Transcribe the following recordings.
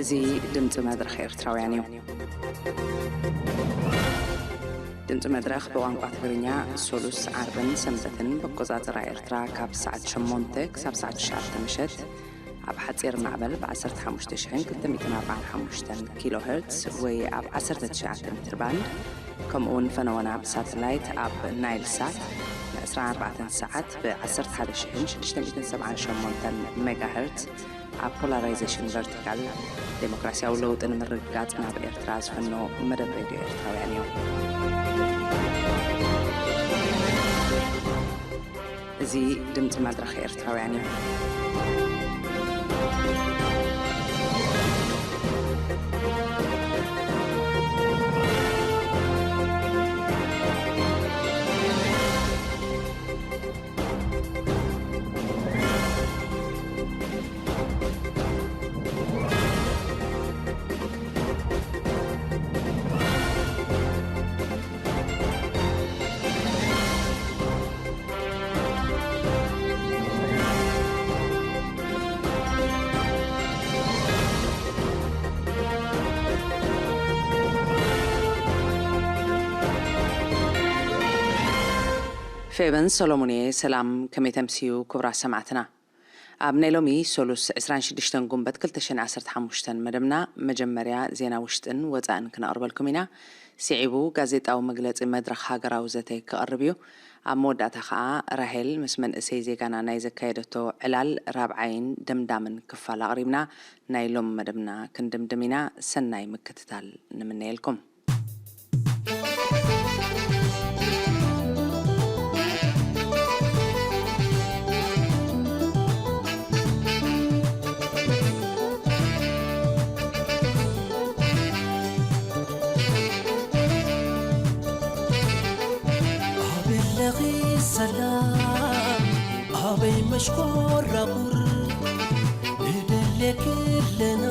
እዚ ድምፂ መድረኽ ኤርትራውያን እዩ። ድምፂ መድረኽ ብቋንቋ ትግርኛ ሶሉስ፣ ዓርብን ሰንበትን ብኣቆፃፅራ ኤርትራ ካብ ሰዓት ሸሞንተ ክሳብ ሰዓት ትሽዓተ ምሸት ኣብ ሓፂር ማዕበል ብ ዓሰርተ ሓሙሽተ ሽሕን ክልተ ሚእትን ኣርባዓን ሓሙሽተን ኪሎ ሄርትስ ወይ ኣብ ዓሰርተ ትሽዓተ ሜትር ባንድ፣ ከምኡ እውን ፈነወና ብሳተላይት ኣብ ናይል ሳት ን ዕስራን ኣርባዕተን ሰዓት ብ ዓሰርተ ሓደ ሽሕን ሽዱሽተ ሚእትን ሰብዓን ሸሞንተን ሜጋ ሄርትስ ኣብ ፖላራይዜሽን ቨርቲካል፣ ዴሞክራሲያዊ ለውጢ ንምርግጋጽ ናብ ኤርትራ ዝፈኖ መደብ ሬድዮ ኤርትራውያን እዩ። እዚ ድምጺ መድረኽ ኤርትራውያን እዩ። ፌበን ሰሎሞን እየ። ሰላም፣ ከመይ ተምስዩ ክቡራት ሰማዕትና? ኣብ ናይ ሎሚ ሰሉስ ዕስራን ሽዱሽተን ጉንበት ክልተ ሽሕን ዓሰርተ ሓሙሽተን መደብና መጀመርያ ዜና ውሽጥን ወጻእን ክነቕርበልኩም ኢና። ስዒቡ ጋዜጣዊ መግለጺ መድረኽ ሃገራዊ ዘተ ክቐርብ እዩ። ኣብ መወዳእታ ከኣ ራሄል ምስ መንእሰይ ዜጋና ናይ ዘካየደቶ ዕላል ራብዓይን ደምዳምን ክፋል ኣቕሪብና ናይ ሎሚ መደብና ክንድምድም ኢና። ሰናይ ምክትታል ንምነየልኩም። ኣበይ ኣለኺ ሰላም፣ ኣበይ መሽኮራኹር፣ ንደልየኪ ኣለና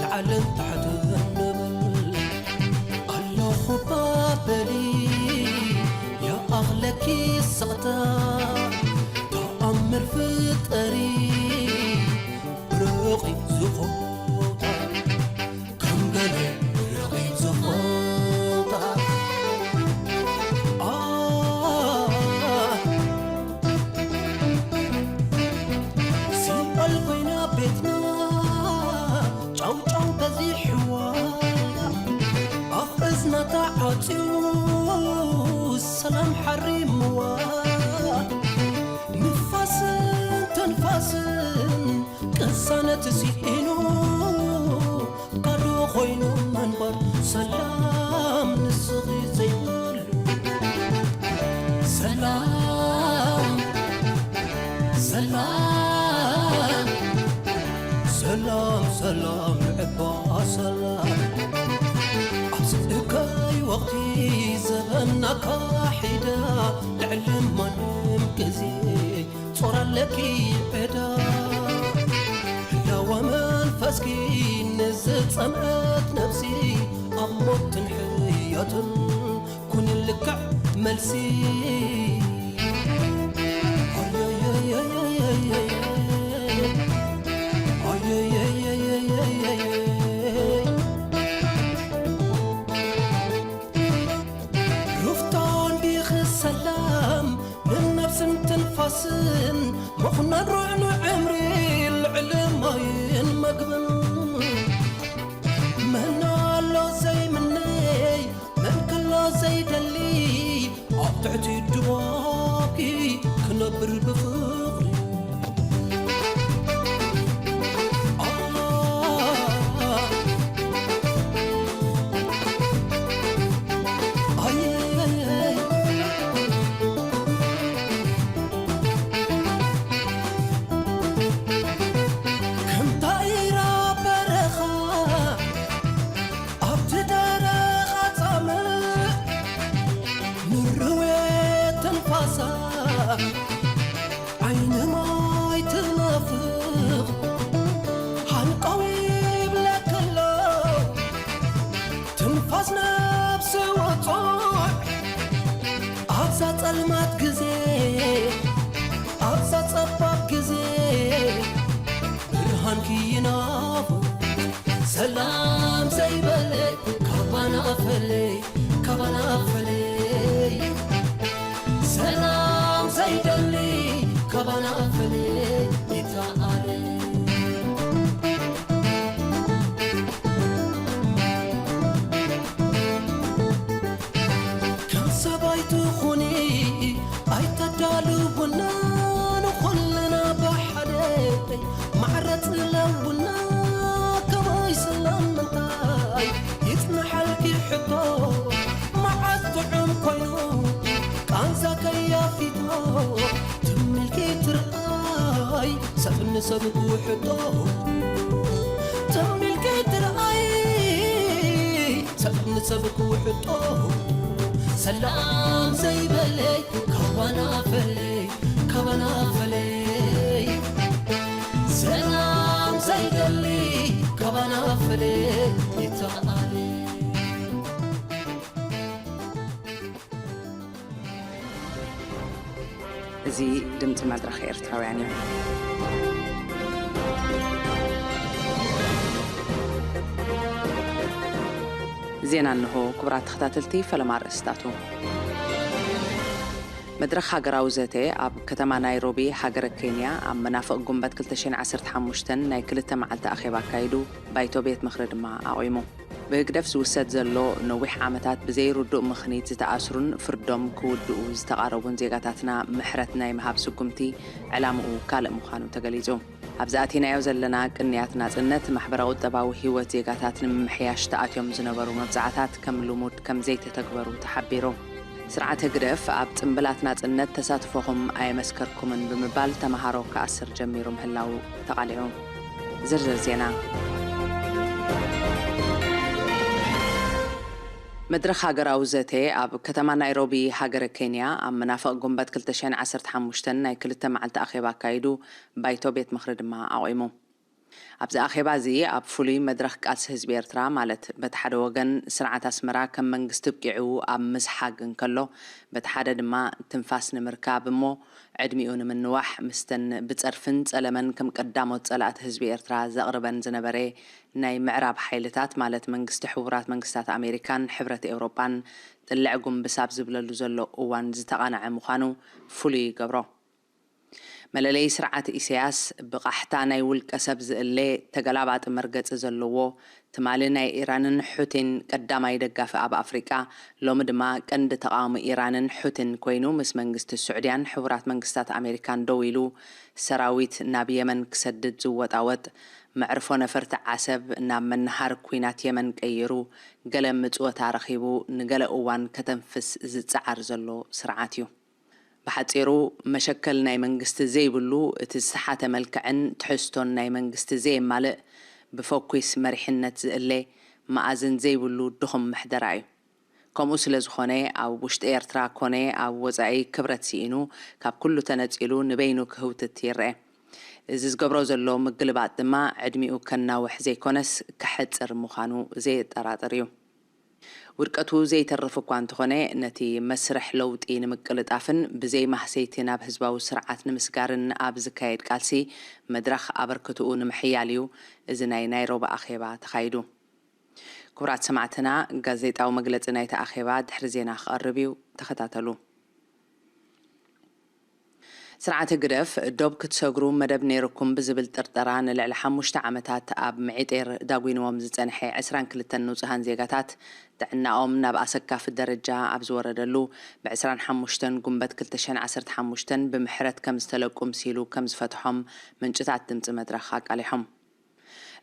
ላዕልን ታሕትን ንብል። ኣለኹ ባበሊ ይኣኽለኪ ስቕታ፣ ተኣምር ፍጠሪ ርቂ ዝኾታ፣ ከም ገለ ርቂ ዝኾታ። ኣ፣ ሲኦል ኮይና ቤትና፣ ጫውጫው በዚሕዋ፣ ኣፍ እዝና ተዓጽዩ፣ ሰላም ሓሪምዋ። ንፋስን ትንፋስን ቅሳነት ስኢኑ፣ ባዶ ኮይኑ ምንባር፣ ሰላም ንስኺ ዘይብሉ። ሰላም፣ ሰላም፣ ሰላም፣ ሰላም፣ ንዕባ ሰላም። ኣብዚ እከይ ወቕቲ ዘበን ኣካሒዳ፣ ልዕሊ ማንም ግዜ ጾር ኣለኪ ዕዳ። ህላወ መንፈስኪ ንዝጸምአት ነፍሲ፣ ኣብ ሞትን ሕያትን ኩኒ ልክዕ መልሲ። ኣየየየየየየ። ኣየየየየየየ። ሩፍታ እንዲኺ ሰላም ንነብስን ትንፋስን፣ ምኹናን ርዕኑ ዕምሪ ልዕሊ ማይን መግብን። መን ኣሎ ዘይምነይ፣ መን ከሎ ዘይደሊ፣ ኣብ ትሕቲ ድባብኪ ክነብር ብፍቕሪ። ከምታ ኢራ በረኻ ኣብቲ ደረኻ ጻምእ፣ ንርዌት ትንፋሳ ዓይኒ ማይ ትናፍቕ፣ ሃንቀው ይብለኪ ኣሎ ትንፋስ ነፍሲ ወጾዕ። ኣብዛ ጸልማት ግዜ፣ ኣብዛ ጸባብ ግዜ፣ ብርሃንኪ ይናፍቕ። ሰላም ዘይበለ ካባና ፈለይ፣ ካባና ፈለይ። ሰላም ዘይደሊ ካባና ፈለይ፣ ይተኣለ። ከም ሰባይ ትኹኒ ኣይተዳልውና፣ ንኹልና ብሓደ ማዕረ ጽለውና። ከመይ ስለምንታይ ይጽንሓልኪ ሕቶ፣ መዓት ጥዑም ኮይኑ ቃንዛ ከያፊቶ። ትም ኢልኪ ትርኣይ ሰብ ንሰብ ክውሕጦ፣ ትም ኢልኪ ትርኣይ ሰብ ንሰብ ክውሕጦ። ሰላም ዘይበለይ ካባና ፈለይ፣ ካባና ፈለይ። ሰላም ዘይደሊ ካባና ፈለይ፣ ይተኣለ። እዚ ድምፂ መድረኽ ኤርትራውያን እዩ። ዜና እንሆ። ክቡራት ተኸታተልቲ፣ ፈለማ ኣርእስታቱ። መድረኽ ሃገራዊ ዘተ ኣብ ከተማ ናይሮቢ ሃገረ ኬንያ ኣብ መናፍቕ ጉንበት ክልተ ሽሕን ዓሰርተ ሓሙሽተን ናይ ክልተ መዓልቲ ኣኼባ ኣካይዱ ባይቶ ቤት ምኽሪ ድማ ኣቑሙ። ብህግደፍ ዝውሰድ ዘሎ ነዊሕ ዓመታት ብዘይርዱእ ምኽኒት ዝተኣስሩን ፍርዶም ክውድኡ ዝተቓረቡን ዜጋታትና ምሕረት ናይ ምሃብ ስጉምቲ ዕላምኡ ካልእ ምዃኑ ተገሊጹ። ኣብዚ ኣቲናዮ ዘለና ቅንያት ናጽነት፣ ማሕበራዊ ቁጠባዊ ህይወት ዜጋታት ንምምሕያሽ ተኣትዮም ዝነበሩ መብጽዓታት ከም ልሙድ ከም ዘይተተግበሩ ተሓቢሩ። ስርዓት ህግደፍ ኣብ ጽምብላት ናጽነት ተሳትፎኹም ኣየመስከርኩምን ብምባል ተመሃሮ ክኣስር ጀሚሩ ምህላዉ ተቓሊዑ። ዝርዝር ዜና። መድረኽ ሃገራዊ ዘተ ኣብ ከተማ ናይሮቢ ሃገረ ኬንያ ኣብ መናፍቕ ጉንበት ክልተ ሽሕን ዓሰርተ ሓሙሽተን ናይ ክልተ መዓልቲ ኣኼባ ኣካይዱ፣ ባይቶ ቤት ምኽሪ ድማ ኣቑሙ። ኣብዚ ኣኼባ እዚ ኣብ ፍሉይ መድረኽ ቃልሲ ህዝቢ ኤርትራ፣ ማለት በቲ ሓደ ወገን ስርዓት ኣስመራ ከም መንግስቲ ኣብቂዑ ኣብ ምስሓግ እንከሎ፣ በቲ ሓደ ድማ ትንፋስ ንምርካብ እሞ ዕድሚኡ ንምንዋሕ ምስተን ብጸርፍን ጸለመን ከም ቀዳሞት ጸላእቲ ህዝቢ ኤርትራ ዘቕርበን ዝነበረ ናይ ምዕራብ ሓይልታት፣ ማለት መንግስቲ ሕቡራት መንግስታት ኣሜሪካን ሕብረት ኤውሮጳን ጥልዕ ጉንብስ ኣብ ዝብለሉ ዘሎ እዋን ዝተቓንዐ ምዃኑ ፍሉይ ይገብሮ። መለለዪ ስርዓት ኢሳያስ ብቓሕታ ናይ ውልቀ ሰብ ዝእለ ተገላባጢ መርገጺ ዘለዎ፣ ትማሊ ናይ ኢራንን ሑቲን ቀዳማይ ደጋፊ ኣብ ኣፍሪቃ፣ ሎሚ ድማ ቀንዲ ተቓዋሚ ኢራንን ሑቲን ኮይኑ፣ ምስ መንግስቲ ስዑድያን ሕቡራት መንግስታት ኣሜሪካን ደው ኢሉ፣ ሰራዊት ናብ የመን ክሰድድ ዝወጣወጥ፣ መዕርፎ ነፈርቲ ዓሰብ ናብ መነሃሪ ኲናት የመን ቀይሩ፣ ገለ ምጽወታ ረኺቡ፣ ንገለ እዋን ከተንፍስ ዝጸዓር ዘሎ ስርዓት እዩ። ብሓጺሩ፣ መሸከል ናይ መንግስቲ ዘይብሉ፣ እቲ ዝተሓተ መልክዕን ትሕዝቶን ናይ መንግስቲ ዘየማልእ፣ ብፈኲስ መሪሕነት ዝእለ፣ መኣዝን ዘይብሉ ድኹም ምሕደራ እዩ። ከምኡ ስለ ዝኾነ፣ ኣብ ውሽጢ ኤርትራ ኮነ ኣብ ወጻኢ ክብረት ስኢኑ፣ ካብ ኩሉ ተነጺሉ ንበይኑ ክህውትት ይረአ። እዚ ዝገብሮ ዘሎ ምግልባጥ ድማ ዕድሚኡ ከናውሕ ዘይኮነስ ከሕጽር ምዃኑ ዘየጠራጥር እዩ። ውድቀቱ ዘይተርፍ እኳ እንተኾነ፣ ነቲ መስርሕ ለውጢ ንምቅልጣፍን ብዘይ ማህሰይቲ ናብ ህዝባዊ ስርዓት ንምስጋርን ኣብ ዝካየድ ቃልሲ መድረኽ ኣበርክትኡ ንምሕያል እዩ እዚ ናይ ናይሮቢ ኣኼባ ተኻይዱ። ክቡራት ሰማዕትና፣ ጋዜጣዊ መግለጺ ናይቲ ኣኼባ ድሕሪ ዜና ክቐርብ እዩ። ተኸታተሉ። ስርዓት ህግደፍ ዶብ ክትሰግሩ መደብ ነይርኩም ብዝብል ጥርጠራ ንልዕሊ ሓሙሽተ ዓመታት ኣብ ምዒጤር ዳጒንዎም ዝጸንሐ ዕስራን ክልተን ንጹሃን ዜጋታት ጥዕናኦም ናብ ኣሰካፊ ደረጃ ኣብ ዝወረደሉ፣ ብ ዕስራን ሓሙሽተን ጉንበት ክልተ ሽሕን ዓሰርተ ሓሙሽተን ብምሕረት ከም ዝተለቁ ምሲሉ ከም ዝፈትሖም ምንጭታት ድምጺ መድረኽ ኣቃሊሖም።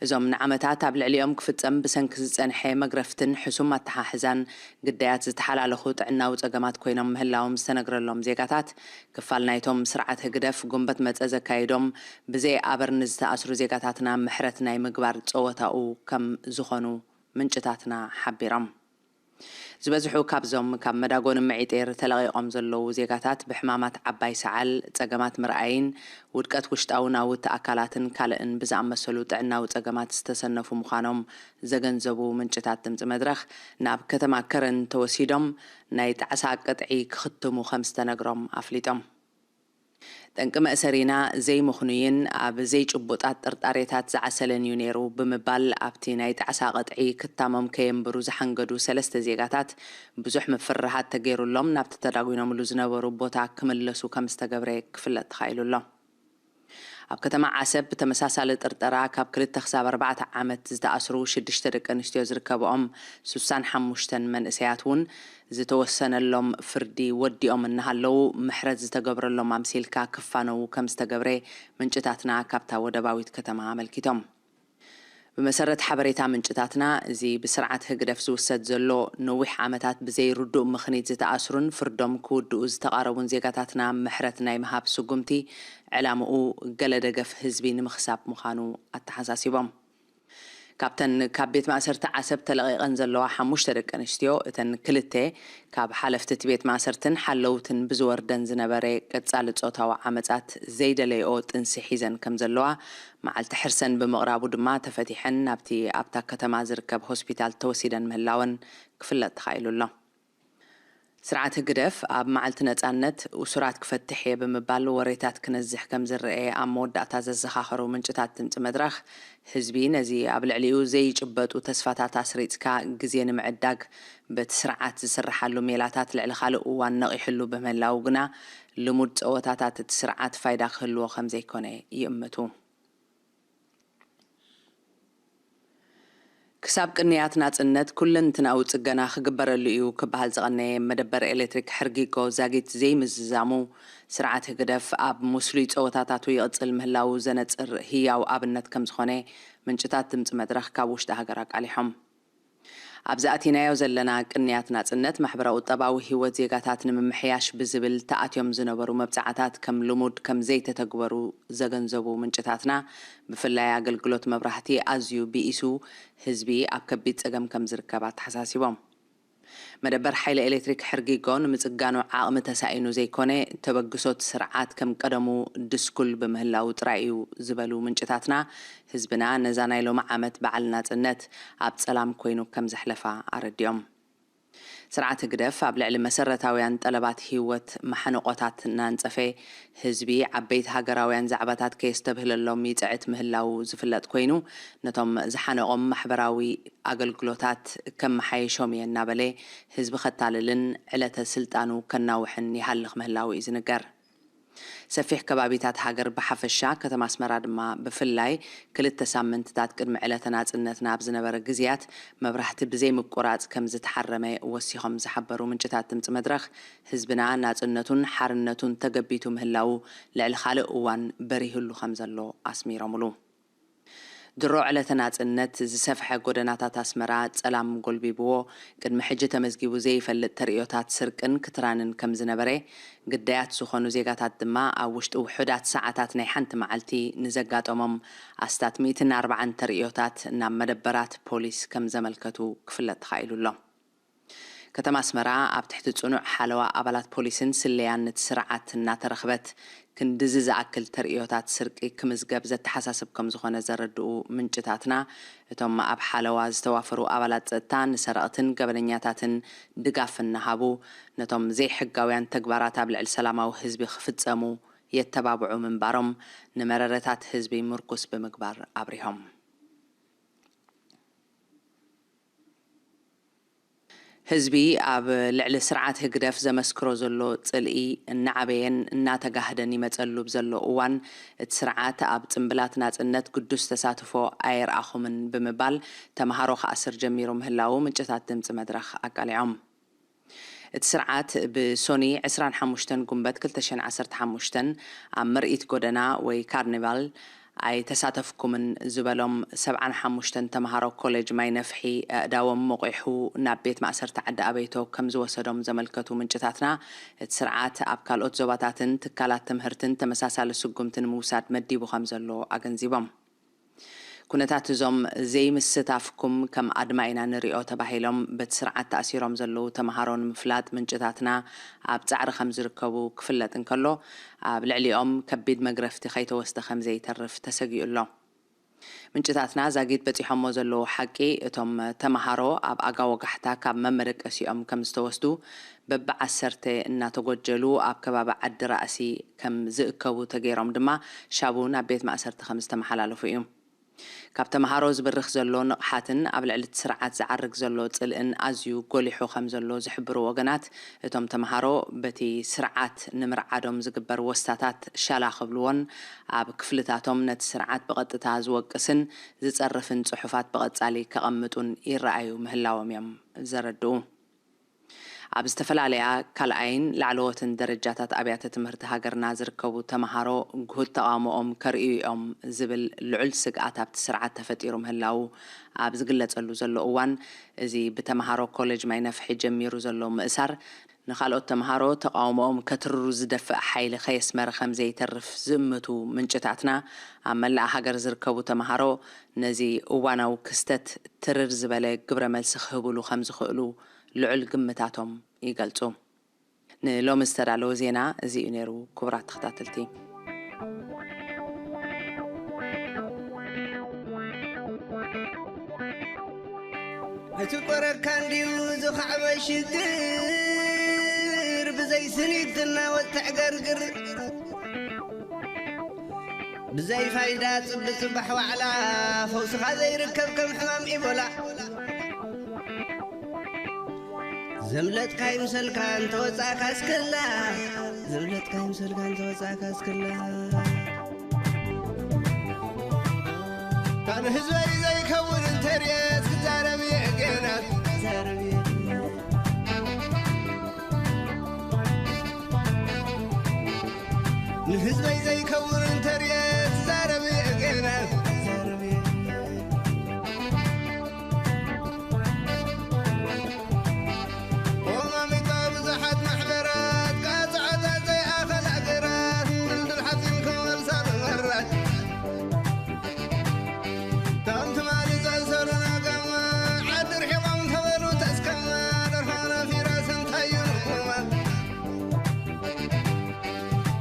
እዞም ንዓመታት ኣብ ልዕሊኦም ክፍጸም ብሰንኪ ዝጸንሐ መግረፍትን ሕሱም ኣተሓሕዛን ግዳያት ዝተሓላለኹ ጥዕናዊ ጸገማት ኮይኖም ምህላዎም ዝተነግረሎም ዜጋታት፣ ክፋል ናይቶም ስርዓት ህግደፍ ጉንበት መጸ ዘካይዶም ብዘይ ኣበር ንዝተኣስሩ ዜጋታትና ምሕረት ናይ ምግባር ጸወታኡ ከም ዝኾኑ ምንጭታትና ሓቢሮም። ዝበዝሑ ካብዞም ካብ መዳጎኒ ምዒጤር ተለቒቖም ዘለዉ ዜጋታት ብሕማማት ዓባይ ሰዓል፣ ጸገማት ምርኣይን ውድቀት ውሽጣዊ ናውቲ ኣካላትን ካልእን ብዝኣመሰሉ ጥዕናዊ ጸገማት ዝተሰነፉ ምዃኖም ዘገንዘቡ ምንጭታት ድምጺ መድረኽ፣ ናብ ከተማ ከረን ተወሲዶም ናይ ጣዕሳ ቅጥዒ ክኽትሙ ከም ዝተነግሮም ኣፍሊጦም። ጠንቂ መእሰሪና ዘይምኽኑይን ኣብ ዘይጭቡጣት ጥርጣሬታት ዝዓሰለን እዩ ነይሩ ብምባል ኣብቲ ናይ ጣዕሳ ቅጥዒ ክታሞም ከየንብሩ ዝሓንገዱ ሰለስተ ዜጋታት ብዙሕ ምፍርሃት ተገይሩሎም ናብቲ ተዳጒኖምሉ ዝነበሩ ቦታ ክምለሱ ከም ዝተገብረ ክፍለጥ ተኻኢሉ ኣሎ። ኣብ ከተማ ዓሰብ ብተመሳሳሊ ጥርጠራ ካብ ክልተ ክሳብ ኣርባዕተ ዓመት ዝተኣስሩ ሽዱሽተ ደቂ ኣንስትዮ ዝርከብኦም ሱሳን ሓሙሽተን መንእሰያት እውን ዝተወሰነሎም ፍርዲ ወዲኦም እናሃለዉ ምሕረት ዝተገብረሎም ኣምሲልካ ክፋነዉ ከም ዝተገብረ ምንጭታትና ካብታ ወደባዊት ከተማ ኣመልኪቶም። ብመሰረት ሓበሬታ ምንጭታትና፣ እዚ ብስርዓት ህግደፍ ዝውሰድ ዘሎ ነዊሕ ዓመታት ብዘይርዱእ ምኽኒት ዝተኣስሩን ፍርዶም ክውድኡ ዝተቓረቡን ዜጋታትና ምሕረት ናይ ምሃብ ስጉምቲ ዕላምኡ ገለ ደገፍ ህዝቢ ንምኽሳብ ምዃኑ ኣተሓሳሲቦም። ካብተን ካብ ቤት ማእሰርቲ ዓሰብ ተለቒቐን ዘለዋ ሓሙሽተ ደቂ ኣንስትዮ፣ እተን ክልተ ካብ ሓለፍቲ እቲ ቤት ማእሰርትን ሓለውትን ብዝወርደን ዝነበረ ቀጻሊ ጾታዊ ዓመጻት ዘይደለይኦ ጥንሲ ሒዘን ከም ዘለዋ፣ መዓልቲ ሕርሰን ብምቕራቡ ድማ ተፈቲሐን ናብቲ ኣብታ ከተማ ዝርከብ ሆስፒታል ተወሲደን ምህላወን ክፍለጥ ተኻኢሉ ኣሎ። ስርዓት ህግደፍ ኣብ መዓልቲ ነጻነት እሱራት ክፈትሕ እየ ብምባል ወሬታት ክነዝሕ ከም ዝረኤ ኣብ መወዳእታ ዘዘኻኸሩ ምንጭታት ድምፂ መድረኽ፣ ህዝቢ ነዚ ኣብ ልዕሊኡ ዘይጭበጡ ተስፋታት ኣስሪጽካ ግዜ ንምዕዳግ በቲ ስርዓት ዝስርሓሉ ሜላታት ልዕሊ ካልእ እዋን ነቒሕሉ ብምህላዉ ግና፣ ልሙድ ጸወታታት እቲ ስርዓት ፋይዳ ክህልዎ ከም ዘይኮነ ይእምቱ። ክሳብ ቅንያት ናጽነት ኩለንትናዊ ጽገና ክግበረሉ እዩ ክበሃል ዝቐነየ መደበር ኤሌክትሪክ ሕርጊጎ ዛጊት ዘይምዝዛሙ፣ ስርዓት ህግደፍ ኣብ ምስሉይ ጸወታታቱ ይቕጽል ምህላዉ ዘነጽር ህያው ኣብነት ከም ዝኾነ ምንጭታት ድምጺ መድረኽ ካብ ውሽጢ ሃገር ኣቃሊሖም። ኣብዚ ኣቲናዮ ዘለና ቅንያት ናጽነት፣ ማሕበራዊ ቁጠባዊ ህይወት ዜጋታት ንምምሕያሽ ብዝብል ተኣትዮም ዝነበሩ መብጽዓታት ከም ልሙድ ከም ዘይተተግበሩ ዘገንዘቡ ምንጭታትና፣ ብፍላይ ኣገልግሎት መብራህቲ ኣዝዩ ብኢሱ ህዝቢ ኣብ ከቢድ ጸገም ከም ዝርከብ ኣተሓሳሲቦም። መደበር ሓይሊ ኤሌክትሪክ ሕርጊጎ ንምጽጋኑ ዓቕሚ ተሳኢኑ ዘይኮነ፣ ተበግሶ እቲ ስርዓት ከም ቀደሙ ድስኩል ብምህላዉ ጥራይ እዩ ዝበሉ ምንጭታትና፣ ህዝብና ነዛ ናይ ሎሚ ዓመት በዓል ናጽነት ኣብ ጸላም ኮይኑ ከም ዘሕለፋ ኣረዲኦም። ስርዓት ህግደፍ ኣብ ልዕሊ መሰረታውያን ጠለባት ህይወት ማሕንቆታት እናንጸፈ፣ ህዝቢ ዓበይቲ ሃገራውያን ዛዕባታት ከየስተብህለሎም ይጽዕት ምህላዉ ዝፍለጥ ኮይኑ፣ ነቶም ዝሓነቆም ማሕበራዊ ኣገልግሎታት ከመሓይሾም እየ እናበለ ህዝቢ ከታልልን ዕለተ ስልጣኑ ከናውሕን ይሃልኽ ምህላዉ እዩ ዝንገር። ሰፊሕ ከባቢታት ሃገር ብሓፈሻ፣ ከተማ ኣስመራ ድማ ብፍላይ፣ ክልተ ሳምንትታት ቅድሚ ዕለተ ናጽነትና ኣብ ዝነበረ ግዜያት፣ መብራህቲ ብዘይምቁራጽ ከም ዝተሓረመ ወሲኾም ዝሓበሩ ምንጭታት ድምጺ መድረኽ፣ ህዝብና ናጽነቱን ሓርነቱን ተገቢቱ ምህላዉ ልዕሊ ካልእ እዋን በሪህሉ ከም ዘሎ ኣስሚሮምሉ። ድሮ ዕለተ ናጽነት ዝሰፍሐ ጎደናታት ኣስመራ ጸላም ጎልቢብዎ፣ ቅድሚ ሕጂ ተመዝጊቡ ዘይፈልጥ ተርእዮታት ስርቅን ክትራንን ከም ዝነበረ፣ ግዳያት ዝኾኑ ዜጋታት ድማ ኣብ ውሽጢ ውሑዳት ሰዓታት ናይ ሓንቲ መዓልቲ ንዘጋጠሞም ኣስታት ሚእትን ኣርባዓን ተርእዮታት ናብ መደበራት ፖሊስ ከም ዘመልከቱ ክፍለጥ ተኻኢሉ ኣሎ። ከተማ ኣስመራ ኣብ ትሕቲ ጽኑዕ ሓለዋ ኣባላት ፖሊስን ስለያን ነቲ ስርዓት እናተረኽበት፣ ክንድዚ ዝኣክል ተርእዮታት ስርቂ ክምዝገብ ዘተሓሳስብ ከም ዝኾነ ዘረድኡ ምንጭታትና፣ እቶም ኣብ ሓለዋ ዝተዋፈሩ ኣባላት ጸጥታ ንሰረቕትን ገበነኛታትን ድጋፍ እናሃቡ፣ ነቶም ዘይሕጋውያን ተግባራት ኣብ ልዕሊ ሰላማዊ ህዝቢ ክፍጸሙ የተባብዑ ምንባሮም ንመረረታት ህዝቢ ምርኩስ ብምግባር ኣብሪሆም። ህዝቢ ኣብ ልዕሊ ስርዓት ህግደፍ ዘመስክሮ ዘሎ ጽልኢ እናዓበየን እናተጋህደን ይመጸሉ ብዘሎ እዋን፣ እቲ ስርዓት ኣብ ጽምብላት ናጽነት ግዱስ ተሳትፎ ኣየርኣኹምን ብምባል ተምሃሮ ክኣስር ጀሚሩ ምህላዉ ምንጭታት ድምጺ መድረኽ ኣቃሊዖም። እቲ ስርዓት ብሶኒ ዕስራን ሓሙሽተን ጉንበት ክልተ ሽሕን ዓሰርተ ሓሙሽተን ኣብ ምርኢት ጎደና ወይ ካርኒቫል ኣይተሳተፍኩምን ዝበሎም ሰብዓን ሓሙሽተን ተምሃሮ ኮሌጅ ማይ ነፍሒ ኣእዳዎም ሞቒሑ ናብ ቤት ማእሰርቲ ዓዲ ኣበይቶ ከም ዝወሰዶም ዘመልከቱ ምንጭታትና፣ እቲ ስርዓት ኣብ ካልኦት ዞባታትን ትካላት ትምህርትን ተመሳሳሊ ስጉምቲ ንምውሳድ መዲቡ ከም ዘሎ ኣገንዚቦም። ኩነታት እዞም ዘይምስታፍኩም ከም ኣድማ ኢና ንሪኦ ተባሂሎም በቲ ስርዓት ተኣሲሮም ዘለዉ ተምሃሮ ንምፍላጥ ምንጭታትና ኣብ ጻዕሪ ከም ዝርከቡ ክፍለጥ እንከሎ፣ ኣብ ልዕሊኦም ከቢድ መግረፍቲ ከይተወስደ ከም ዘይተርፍ ተሰጊኡ ኣሎ። ምንጭታትና ዛጊት በጺሖሞ ዘለዉ ሓቂ፣ እቶም ተምሃሮ ኣብ ኣጋ ወጋሕታ ካብ መመደቀሲኦም ከም ዝተወስዱ፣ በብዓሰርተ እናተጎጀሉ ኣብ ከባቢ ዓዲ ራእሲ ከም ዝእከቡ ተገይሮም ድማ ሻቡ ናብ ቤት ማእሰርቲ ከም ዝተመሓላለፉ እዩ። ካብ ተምሃሮ ዝብርኽ ዘሎ ንቕሓትን ኣብ ልዕሊ እቲ ስርዓት ዝዓርግ ዘሎ ጽልእን ኣዝዩ ጎሊሑ ከም ዘሎ ዝሕብሩ ወገናት፣ እቶም ተምሃሮ በቲ ስርዓት ንምርዓዶም ዝግበር ወስታታት ሻላ ክብልዎን ኣብ ክፍልታቶም ነቲ ስርዓት ብቐጥታ ዝወቅስን ዝጸርፍን ጽሑፋት ብቐጻሊ ከቐምጡን ይረኣዩ ምህላዎም እዮም ዘረድኡ። ኣብ ዝተፈላለያ ካልኣይን ላዕለዎትን ደረጃታት ኣብያተ ትምህርቲ ሃገርና ዝርከቡ ተምሃሮ ግሁድ ተቓውሞኦም ከርእዩ እዮም ዝብል ልዑል ስግኣት ኣብቲ ስርዓት ተፈጢሩ ምህላዉ ኣብ ዝግለጸሉ ዘሎ እዋን፣ እዚ ብተምሃሮ ኮሌጅ ማይ ነፍሒ ጀሚሩ ዘሎ ምእሳር፣ ንኻልኦት ተምሃሮ ተቓውሞኦም ከትርሩ ዝደፍእ ሓይሊ ከየስመረ ከም ዘይተርፍ ዝእምቱ ምንጭታትና፣ ኣብ መላእ ሃገር ዝርከቡ ተምሃሮ ነዚ እዋናዊ ክስተት ትርር ዝበለ ግብረ መልሲ ክህብሉ ከም ዝኽእሉ ልዑል ግምታቶም ይገልጹ። ንሎሚ ዝተዳለወ ዜና እዚ እዩ ነይሩ። ክቡራት ተኸታተልቲ፣ እቲ ቆረካ እንዲዩ ዝኸዕበ ሽግር፣ ብዘይ ስኒት ትናወጥ ተዕገርግር፣ ብዘይ ፋይዳ ጽቢ ጽባሕ ዋዕላ፣ ፈውስኻ ዘይርከብ ከም ሕማም ኢቦላ። ዘምለጥካ ይምሰልካ እንተወጻእካ እስከላ፣ ዘምለጥካ ይምሰልካ እንተወጻእካ እስከላ። ካን ህዝበይ ዘይከውን እንተርየት ክዛረብ እየ ገና፣ ክዛረብ እየ። ንህዝበይ ዘይከውን እንተርየት ክዛረብ እየ ገና፣ ክዛረብ እየ። ቆማሚጦ ብዙሓት ማሕበራት፣ ቃጽዖታት ዘይኣኸል ሃገራት፣ ድልድል ሓጺን ክመልሳ ብመራት። እቶም ትማሊ ዘእሰሩና ጋማ፣ ዓዲ ርሒቖም ተበሉ ተስከማ፣ ደርፋ ነፊራ ሰንታዩ ንኩማ።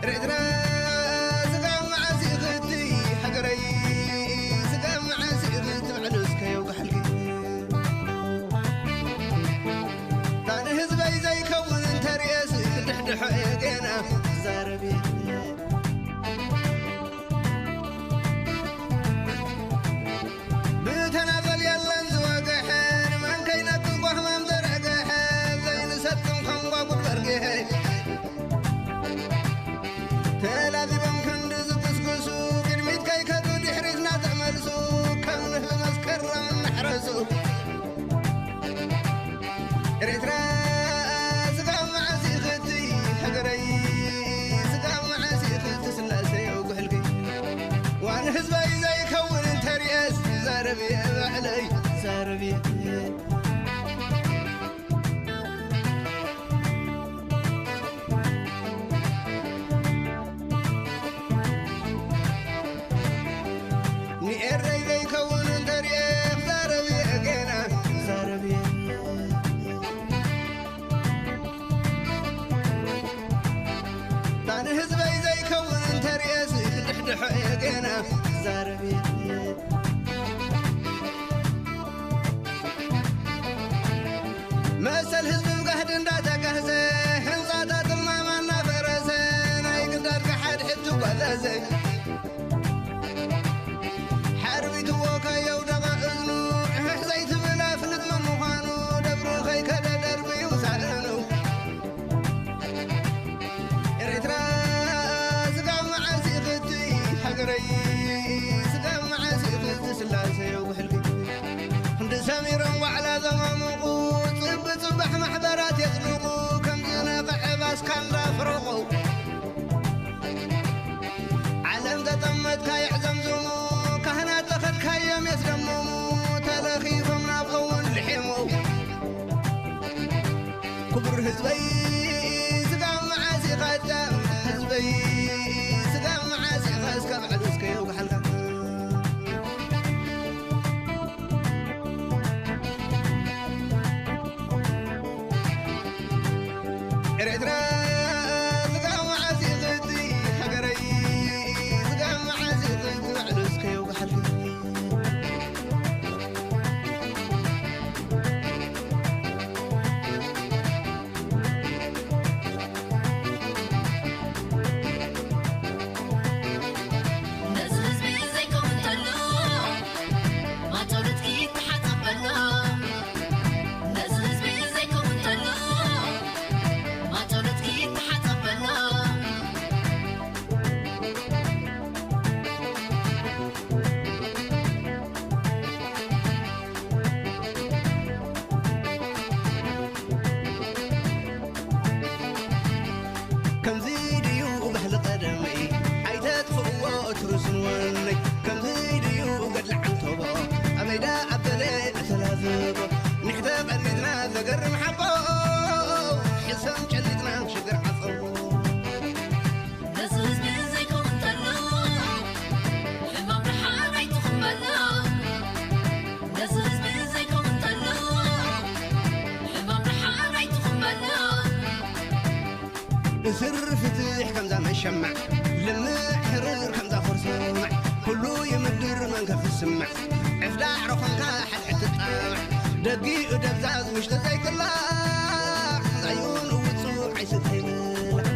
ኤርትራ ስጋብ መዓስ ኢኽቲ ሃገረይ፣ ስጋብ መዓስ ኢኽቲ ባዕሉ እስከ የውግሓልኪ። ታን ህዝበይ ዘይከውን እንተርእየስ ክድሕድሖ እየ ገና ክዛረብ እየ። ብተናበል የለን ዝወገሐ፣ ንመን ከይነቅዝ ጓህማም ዘረገሐ፣ ዘይንሰጥም ከም ጓጉድ በርገሐ። ተላዚቦም ክንዲ ዝግስግሱ፣ ቅድሚት ከይከዱ ድሕሪት እናተመልሱ፣ ከም ንህቢ መስከረም እናሕረሱ። ኤርትራ ስጋብ መዓስ ኢኽቲ ሃገረይ፣ ስጋብ መዓስ ኢኽቲ ስላሰ የውግሕልኪ። ዋን ህዝበይ ዘይከውን እንተርእየስ፣ ዛረብ እየ ባዕለይ፣ ዛረብ እየ። ንኤረይ ዘይከውን እንተርእየ ክዛረብ እየ ገና፣ ክዛረብ እየ። እታ ንህዝበይ ዘይከውን እንተርእየስ ክድሕድሖ እየ ገና፣ ክዛረብ እየ። መሰል ህዝቢ ብጋህዲ እንዳተጋህሰ፣ ህንጻታት እማማ እናፈረሰ፣ ናይ ግዳድ ከሓድሕድ ትጓዘዘ። ሓርቢትዎ ከየውደቐ እዝኑ፣ ሕሕ ዘይትብል ኣፍልጥ መን ምዃኑ፣ ደብሪ ከይከደ ደርቢ ይውሳእኑ። ኤርትራ ስጋብ መዓስ ኢኽቲ ሃገረይ፣ ስጋብ ከምዚ ድዩ ባህሊ ቀደመይ? ኣይተጥፍእዎ ትርዝን ወነይ። ከምዚ ድዩ ገድሊ ዓንተቦ? ኣበይ ደኣ ኣበለ እተላዘቦ? ንሕተ ቀኒትና ዘገርም ሓቦ። ሕሰም ጨሊጥና ሽግር ዓጸቦ። ነዚ ህዝቢ ዘይከውን ተሎ፣ ሕማም ደሓን ኣይትኹን በሎ። ነዚ ህዝቢ ዘይከውን ተሎ፣ ሕማም ደሓን ኣይትኹን በሎ። እስር ፍትሕ ከምዛ መሸማዕ፣ ልምዕ ሕርር ከምዛ ኮርሰማዕ፣ ኩሉ ይምድር መንከፍ ዝስማዕ፣ ዕፍዳዕ ረኾንካ ሓድሕድ ትጣማዕ፣ ደጊኡ ደብዛዝ ውሽጢ ዘይቅላዕ፣ ዛዩን ውጹዕ ኣይስተይብላዕ።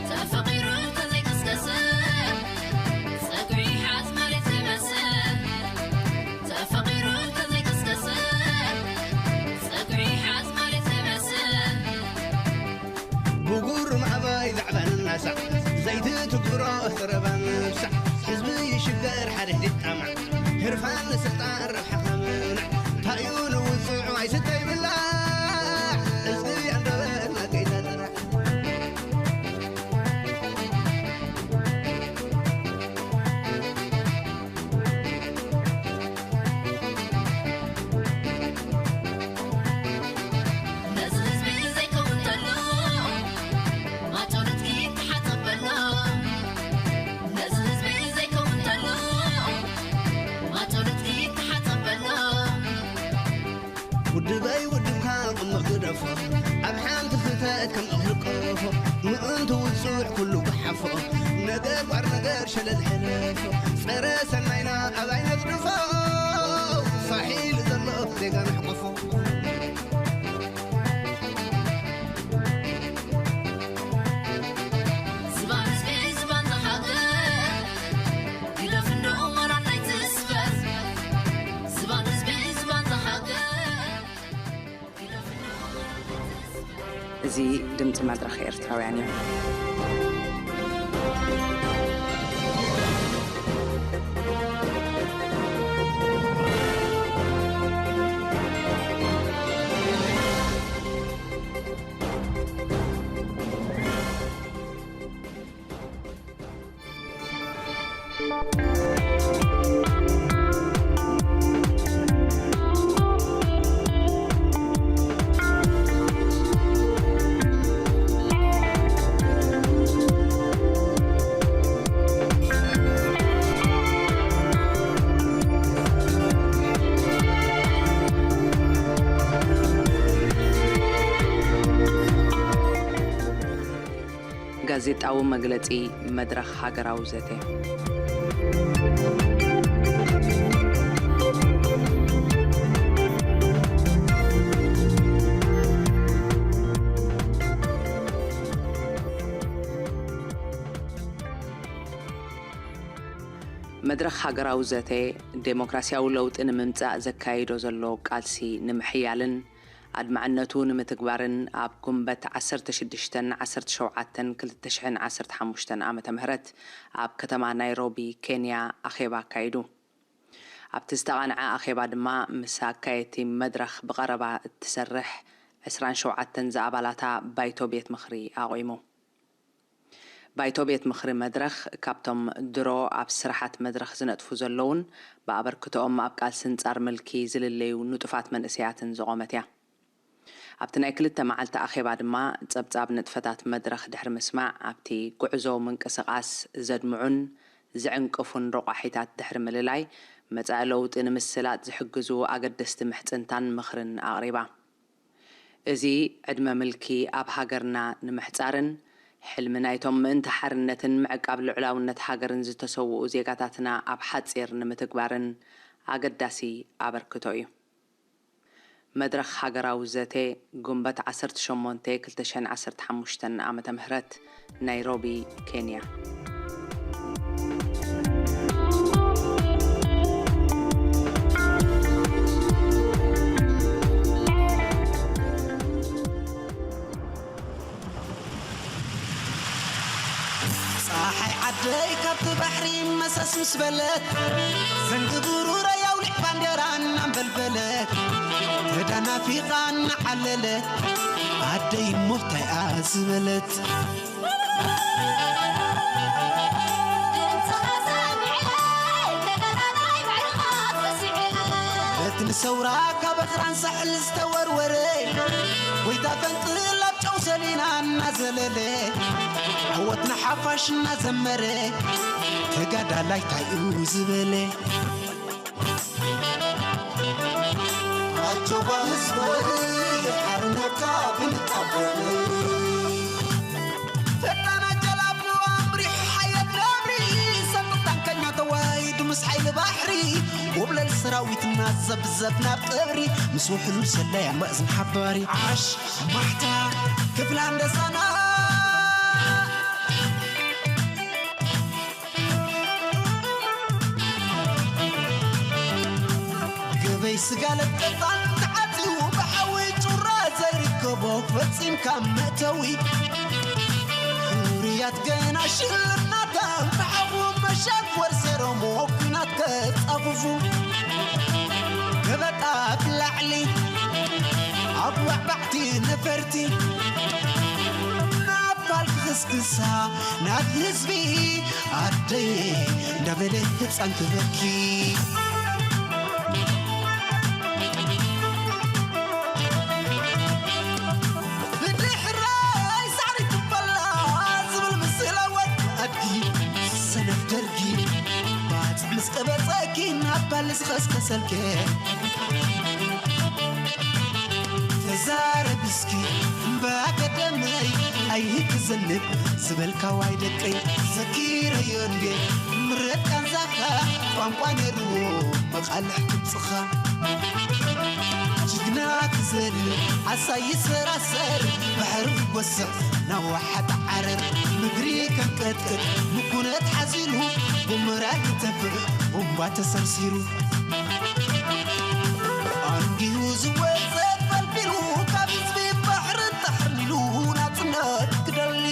ተፈቒሩ እንተዘይቅስቀስ፣ ጸጉሪ ሓዝ መሬት ዘይመስል። ተፈቒሩ እንተዘይቅስቀስ፣ ጸጉሪ ሓዝ መሬት ዘይመስል። ብጉር ማዕባይ ዛዕባ ንናሳዕ፣ ዘይትትግብሮ እኽረባ ምብሳዕ። ህዝቢ ይሽገር ሓድሕድ ይጣማዕ፣ ህርፋን ንስልጣን ረብሓ ከምናዕ። ታዩ ንውፅዑ ኣይስተይ ብላዕ፣ እዝጊ ኣንደበትና ከይተጥራዕ። ነዚ ህዝቢ ዘይከውን ተሎ፣ ማዕጾ ንጥቂ ተሓጸበሎ። ነዚ ህዝቢ ዘይከውን ተሎ፣ ማዕጾ ንጥቂ ተሓጸበሎ። ውድበይ ውድብካ ቁምቕ ግደፎ፣ ኣብ ሓንቲ ክተት ከም እኽሊ ቆፎ። ምእንቲ ውጹዕ ኩሉ ጉሓፎ፣ ነገር ጓር ነገር ሸለል ሕለፎ። ጸረ ሰናይና ኣባይ ነጽድፎ፣ ፋሕ ኢሉ ዘሎ ዜጋ ንሕቆፎ። ዝባን ህዝቢ፣ ዝባን ሃገር፣ ግደፍ እንዶ ሞራል ናይ ትስፈር። ዝባን ህዝቢ፣ ዝባን ሃገር፣ ግደፍ እንዶ ሞራል ናይ ትስፈር። እዚ ድምፂ መድረኽ ኤርትራውያን እዩ። ጋዜጣዊ መግለጺ መድረኽ ሃገራዊ ዘተ። መድረኽ ሃገራዊ ዘተ ዴሞክራሲያዊ ለውጢ ንምምጻእ ዘካይዶ ዘሎ ቃልሲ ንምሕያልን ኣድማዕነቱ ንምትግባርን ኣብ ጉንበት ዓሰርተ ሽዱሽተን ዓሰርተ ሸውዓተን ክልተ ሽሕን ዓሰርተ ሓሙሽተን ዓመተ ምህረት ኣብ ከተማ ናይሮቢ ኬንያ ኣኼባ ኣካይዱ። ኣብቲ ዝተቓንዐ ኣኼባ ድማ ምስ ኣካየድቲ መድረኽ ብቐረባ እትሰርሕ ዕስራን ሸውዓተን ዝኣባላታ ባይቶ ቤት ምኽሪ ኣቑሙ። ባይቶ ቤት ምኽሪ መድረኽ ካብቶም ድሮ ኣብ ስራሓት መድረኽ ዝነጥፉ ዘለውን ብኣበርክቶኦም ኣብ ቃልሲ ኣንጻር ምልኪ ዝልለዩ ንጡፋት መንእሰያትን ዝቖመት እያ። ኣብቲ ናይ ክልተ መዓልቲ ኣኼባ ድማ ጸብጻብ ንጥፈታት መድረኽ ድሕሪ ምስማዕ ኣብቲ ጉዕዞ ምንቅስቓስ ዘድምዑን ዝዕንቅፉን ረቋሒታት ድሕሪ ምልላይ መጻኢ ለውጢ ንምስላጥ ዝሕግዙ ኣገደስቲ ምሕጽንታን ምኽርን ኣቕሪባ። እዚ ዕድመ ምልኪ ኣብ ሃገርና ንምሕጻርን ሕልሚ ናይቶም ምእንቲ ሓርነትን ምዕቃብ ልዑላውነት ሃገርን ዝተሰውኡ ዜጋታትና ኣብ ሓጺር ንምትግባርን ኣገዳሲ ኣበርክቶ እዩ። መድረኽ ሃገራዊ ዘተ፣ ጉንበት ዓሰርተ ሸሞንተ ክልተ ሽሕን ዓሰርተ ሓሙሽተን ዓመተ ምህረት፣ ናይሮቢ፣ ኬንያ። ጸሓይ ዓደይ ካብቲ ባሕሪ መሰስ ምስ በለት፣ ዘንጊ ብሩረይ ኣውሊዕ ባንዴራ እናንበልበለት፣ ተዳናፊቓ እናዓለለት፣ ኣደይ እሞ እንታይ እያ ዝበለት? በቲ ንሰውራ ካብ ኣኽራን ሳሕል ዝተወርወረ፣ ጎይታ ፈንቅል ኣብ ጨው ሰሊና እናዘለለ፣ ዓወት ንሓፋሽ እናዘመረ፣ ተጋዳላይ እንታይ እዩ ዝበለ? ኣጆኻ ህዝበይ፣ ሓርነትካ ክንቀበል። ፈጣን ጀላቡ ኣምሪሑ ሓየት ነብሪ፣ ሰንጥታን ከኛ ተዋሂዱ ምስ ሓይሊ ባሕሪ፣ ጎብለል ሰራዊትና ዘብዘብ ናብ ቀብሪ፣ ምስ ውሕሉል ሰላይ ኣብ መእዝን ሓባሪ። ዓሽ ማሕታ ክፍላ እንደሳና። ገበይ ስጋ ለቀጣን ተዓጽዩ ብሓዊ ጩራ ዘይርከቦ ፈጺምካ መእተዊ። ፍርያት ገና ሽልናታ ብሓዊ መሸኮር ሰሮሞ ኲናት ከጻፍፉ። ገበጣ ብላዕሊ ኣብ ዋዕባዕቲ ነፈርቲ ናብ ፋል ክኽስክሳ ናብ ህዝቢ ኣደይ እንዳበለ ህፃን ክበኪ። ብድሕረይ ሳዕሪ ትበላ ዝብል ምስላ ወድ ኣድጊ ሰነፍ ደርጊ ባፅዕ ምስ ቀበፀኪ ናብ ባል ዝኸስከሰልከ ተዛረብ እስኪ እምባ ገደመይ ኣይክዘንብ ዝበልካ ዋይ ደቀይ ዘኪረዮ እንዴ ምረቃንዛኻ ቋንቋ ነይርዎ መቓልሕ ድምፅኻ ጅግና ክዘል ዓሳ ይሰራሰር ባሕሪ ክጎስዕ ናዋሓ ተዓረር ምድሪ ከንቀጥቅጥ ምኩነት ሓዚሉ ጉምራ ይተፍእ ቡምባ ተሰርሲሩ ኣንጊሁ ዝወፀ ፈልፊሉ ካብ ህዝቢ ባሕሪ ተሕሊሉ ናፅነት ክደሊ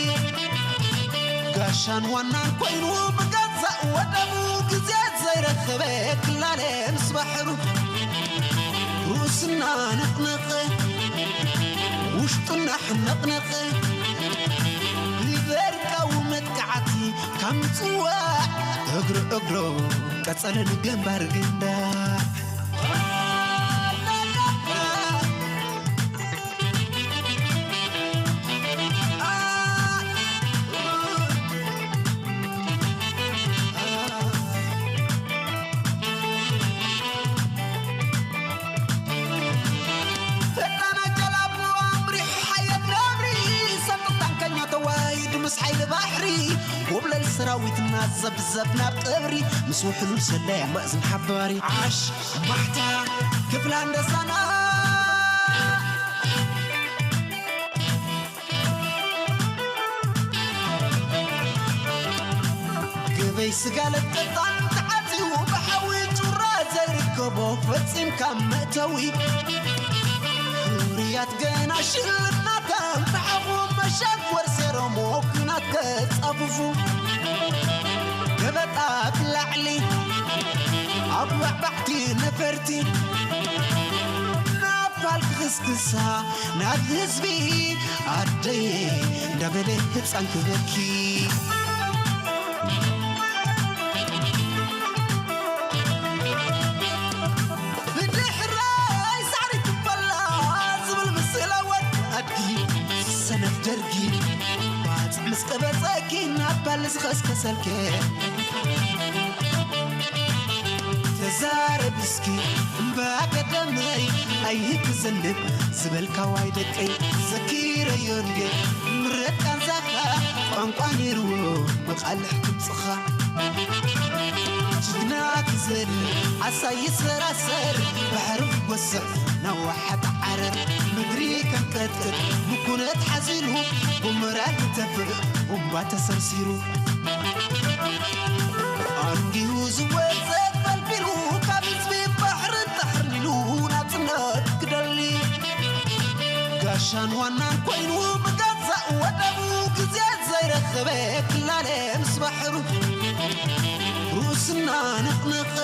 ጋሻን ዋናን ኮይኑ ብገዛእ ወደቡ ግዜ ዘይረኸበ ክላለ ምስ ባሕሩ ርእስና ነቕነቐ ውሽጥና ሕነቕነቐ ብበርቃዊ መጥቃዕቲ ካብ ምፅዋዕ እግሪ እግሮ ቀጸለ ንግንባር ግንባር ፈጣን ኣጀላቡ ኣምሪሑ ሓየት ነብሪ ሰንጥቕ ታንከኛ ተዋሂዱ ምስ ሓይሊ ባሕሪ ጎብለል ሰራዊትና ዘብዘብ ናብ ቀብሪ ምስ ውሕሉል ሰለያ ማእዝን ሓባሪ ዓሽ ማሕታ ክፍላ እንደሳና ገበይ ስጋ ለቀጣን ተዓፅዩ ብሓዊ ጩራ ዘይርከቦ ፈፂምካ መእተዊ ፍርያት ገና ሽልናታ ብሓዊ መሸጎር ሰሮሞ ኩናት ከፃፍፉ ገበጣ ብላዕሊ ኣብ ባዕባዕቲ ነፈርቲ ናብ ፋል ክኽስክሳ ናብ ህዝቢ ኣደይ እንዳበለ ህፃን ክበኪ ብድሕረይ ሳዕሪ ትበላ ዝብል ምስላ ወድ ኣድጊ ሰነፍ ደርጊ ባፅዕ ምስ ቀበፀኪ ናብ ባል ዝኸስከሰልከ ተዛረብ እስኪ እምባ ገደመይ ኣይክዘንብ ዝበልካ ዋይ ደቀይ ዘኪረዮ እንዴ ምረት ቃንዛኻ ቋንቋ ነይርዎ መቓልሕ ድምፅኻ ጅግና ክዘል ዓሳ ይሰራሰር ባሕሪ ክጎስዕ ናዋሓ ተዓረር ምድሪ ከንቀጥቅጥ ምኩነት ሓዚሉ ቡምራ ይተፍእ ቡምባ ተሰርሲሩ ኣንጊሁ ዝወፀ ፈልፊሉ ካብ ህዝቢ ባሕሪ ተሕሊሉ ናፅነት ክደሊ ጋሻን ዋናን ኮይኑ ብገዛእ ወደቡ ግዜ ዘይረኸበ ክላለ ምስ ባሕሩ እናነቕነቐ